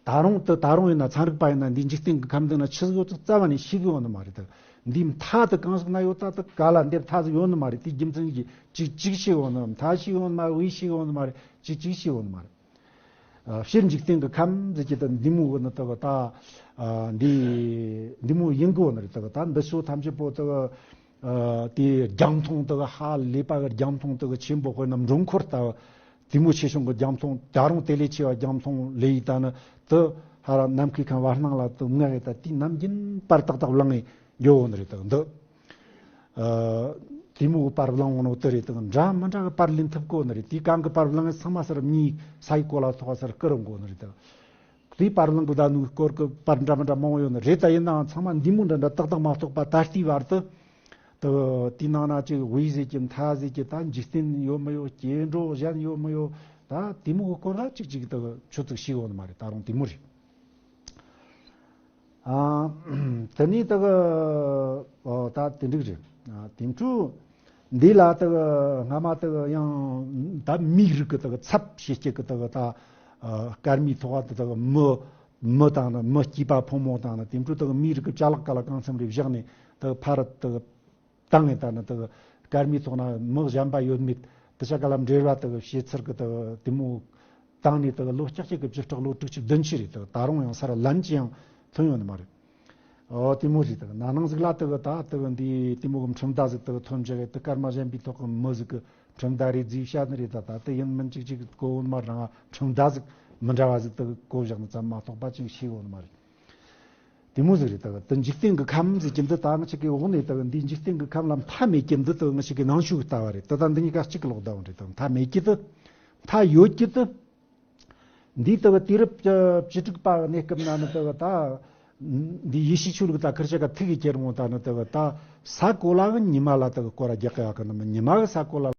ད་རུང་དུ་ད་རུང་ཡིན་ན་ཚན་རིག་པ་ཡིན་ན་འདི་འཇིག་རྟེན་གྱི་ཁམས་འདི་ན་ཆི་ཟིག་ཡོད་ཙག་རྩ་བ་ནས་ཤེས་གི་ཡོད་ནི་མ་རེད། ད་འདིའི་མཐའ་དུ་གང་ཟིག་ན་ཡོད་ཙག་ད་ག་ལ་འདིར་མཐའ་ཟིག་ཡོད་ནི་མ་རེད། དེའི་རྒྱུ་མཚན་གྱིས་ཅིག་ཅིག་ཤེས་ཡོད་ནི་མཐའ་ཤེས་ཡོད་ནི་མ་རེད། དབུས་ཤེས་ཡོད་ནི་མ་རེད། ཅིག་ཅིག་ཤེས་ཡོད་ནི་མ་རེད། ཨ་སྤྱིར་འཇིག་རྟེན་གྱི་ཁམས་ཟེར་གྱི་ད་འདི་མོ་གི་ནི་ད་གི་ད་ཨ་འདི་འདི་མོ་ཡིན་གི་ཡོད་ནི་རེད། ད་གི་ད་འདི་ཚོ་ཐམས་ཅད་པོ་ད་གི་ཨ་དེ་རྒྱང་མཐོང་ད་གི་ཧ་ལས་པ་གི་རྒྱང་མཐོང་ད་གི་ཆེན་པོ་དཔེར་ན་འགྲོ་འཁོར་ལྟ་བུ། དེ་མོ་ཆེ་ཆུང་གི་རྒྱང་མཐོང་ད་རུང་དེ་ལས་ཆེ་བ་རྒྱང་མཐོང་ལས་ཡིན་ད་ནི་དུ་ཧ་ར་ནམ་མཁའི་ཁམས་བར་སྣང་ལ་དུ་ངག་གི་ད་དེའི་ནམ་རྒྱུན་པར་ཏག་ཏག་བླངས་ཡོད་ནི་རེད། ད་འདི་ཨ་དེ་མོ་གི་པར་བླངས་འོང་ནོ་དེ་རེད། ད་འདྲ་མི་འདྲ་གི་པར་ལེན་ཐུབ་གོ་ནི་རེད། དེའི་གང་གི་པར་བླངས་ཚང་མ་སར་མྱི་ས་ཡི་གོ་ལ་ཐོག་སར་སྐུ་རུ་འགོ་ནི་རེད། ད་དེའི་པར་བླངས་གི་ད་ནུ་སྐོར་གི་པར་འདྲ་མི་འདྲ་མང་བོ་ཡོད་ནི་རེད། ད་ཡིན་ནའང་ཚང་མ་འདི་མོ་འདྲ་འདྲ་ཏག་ཏག་མ་གཏོགས་པ་ད་ལྟའི་བར་དུ། དུ་དེའི་ནང་ན་ཅིག་དབུས་ཟེར་གྱི་མཐའ་ཟེར་གྱི་ད་འཇིག་རྟེན་ཡོད་མི་ཡོད་སྐྱེ་འགྲོ་གཞན་ཡོད་མི་ཡོད་ད་དེ་མོ་གི་སྐོར་ལ་ཅིག་ཅིག་དུ་ཆུ་ཚིག་ཤེས་ཡོད་ནི་མ་རེད། ད་རུང་དེ་མོ་རེད། ཨ་དེ་ནས་དུ་ཨོ་ད་དེ་འགྲིག་རེད། ཨ་དེ་འཕྲོ་འདི་ལ་དུ་སྔ་མ་དུ་ཡང་ད་མིའི་རིགས་ཀྱི་དུ་ཚབ་བྱེད་སྤྱད་ཀྱི་དུ་ད་ཨ་སྐར་མའི་ཐོག་དུ་དུ་མི་མི་དང་ནི་མི་སྐྱེས་པ་ཕོ་མོ་དང་ནི་དེ་འཕྲོ་དུ་མིའི་རིགས་ཀྱི་ཅ་ལག་ག་ལ་གང་འཚམ་རེ་བཞག་ནས་དུ་ཕར་དུ། དང་ངས་ད་ནི་དེ་གི་སྐར་མའི་ཐོག་ན་མི་གཞན་པ་ཡོད་མེད་དེ་ཆ་ག་ལ་འབྲེལ་བ་དེ་གི་བྱེད་ཚུལ་གི་དེ་གི་དེ་མོ་བཏང་ནས་དེ་གི་ལོ་ལྕགས་ཀྱི་གི་བཅུ་ཕྲག་ལོ་དྲུག་ཅུ་བདུན་ཅུ་རེད། དེ་གི་ད་རུང་ཡང་སར་ལན་ཅི་ཡང་ཐོན་ཡོད་ནི་མ་རེད། ཨོ་དེ་མོ་རེད། དེ་གི་ན་ནིང་ཟིག་ལ་དེ་གི་ད་དེ་གི་འདི་དེ་མོ་གི་འཁྲུན་བརྡ་ཟིག་དེ་གི་ཐོན་བྱ་གི་དེ་སྐར་མ་གཞན་པའི་ཐོག་གི་མི་ཟིག་གི་འཁྲུན་བརྡ་རེད་ཟིག་བཤད་ནི་རེད། ད་ད་དེ་ཡིན་མིན་ཅིག་ཅིག་གོ་ཡོད་ནི་མ་རེད། རང་འཁྲུན་བརྡ་ཟིག་མི་འདྲ་བ་ཟིག་དེ་གི་གོ་བཞག་ནི་ཙམ་མ་གཏོགས་པ་ཅིག་ཤེས་ཡོད་ནི་མ་རེད། དེ་མོ་ཟིག་རེད། ད་དེ་འཇིག་རྟེན་གྱི་ཁམས་ཟེར་གྱི་འདི་ད་ང་ཅག་གི་འོག་ནས་ད་འདི་འཇིག་རྟེན་གྱི་ཁམས་ལ་མཐའ་མེད་ཀྱི་འདི་ད་ང་ཅག་གི་ནང་ཆོས་ཀྱི་ལྟ་བ་རེད། ད་ད་འདི་གཉིས་ཀ་གཅིག་གི་ལོག་ལྟ་བ་རེད། ད་མཐའ་མེད་ཀྱི་འདི་མཐའ་ཡོད་ཀྱི་འདི་འདི་ད་དུས་རབས་བཅུ་དྲུག་པ་གནས་སྐབས་ན་ནི་ད་ད་འདི་ཡེ་ཤུ་ཆོས་ལུགས་ད་ཁིར་ཆ་ག་ཐུག་གི་ཁྱེར་འོང་ད་ནི་ད་ད་ས་གོ་ལ་གི་ཉི་མ་ལ་ད་སྐོར་ར་རྒྱག་གི་ཡག་གི་ནི་མི་ཉི་མ་གི་ས་གོ་ལ།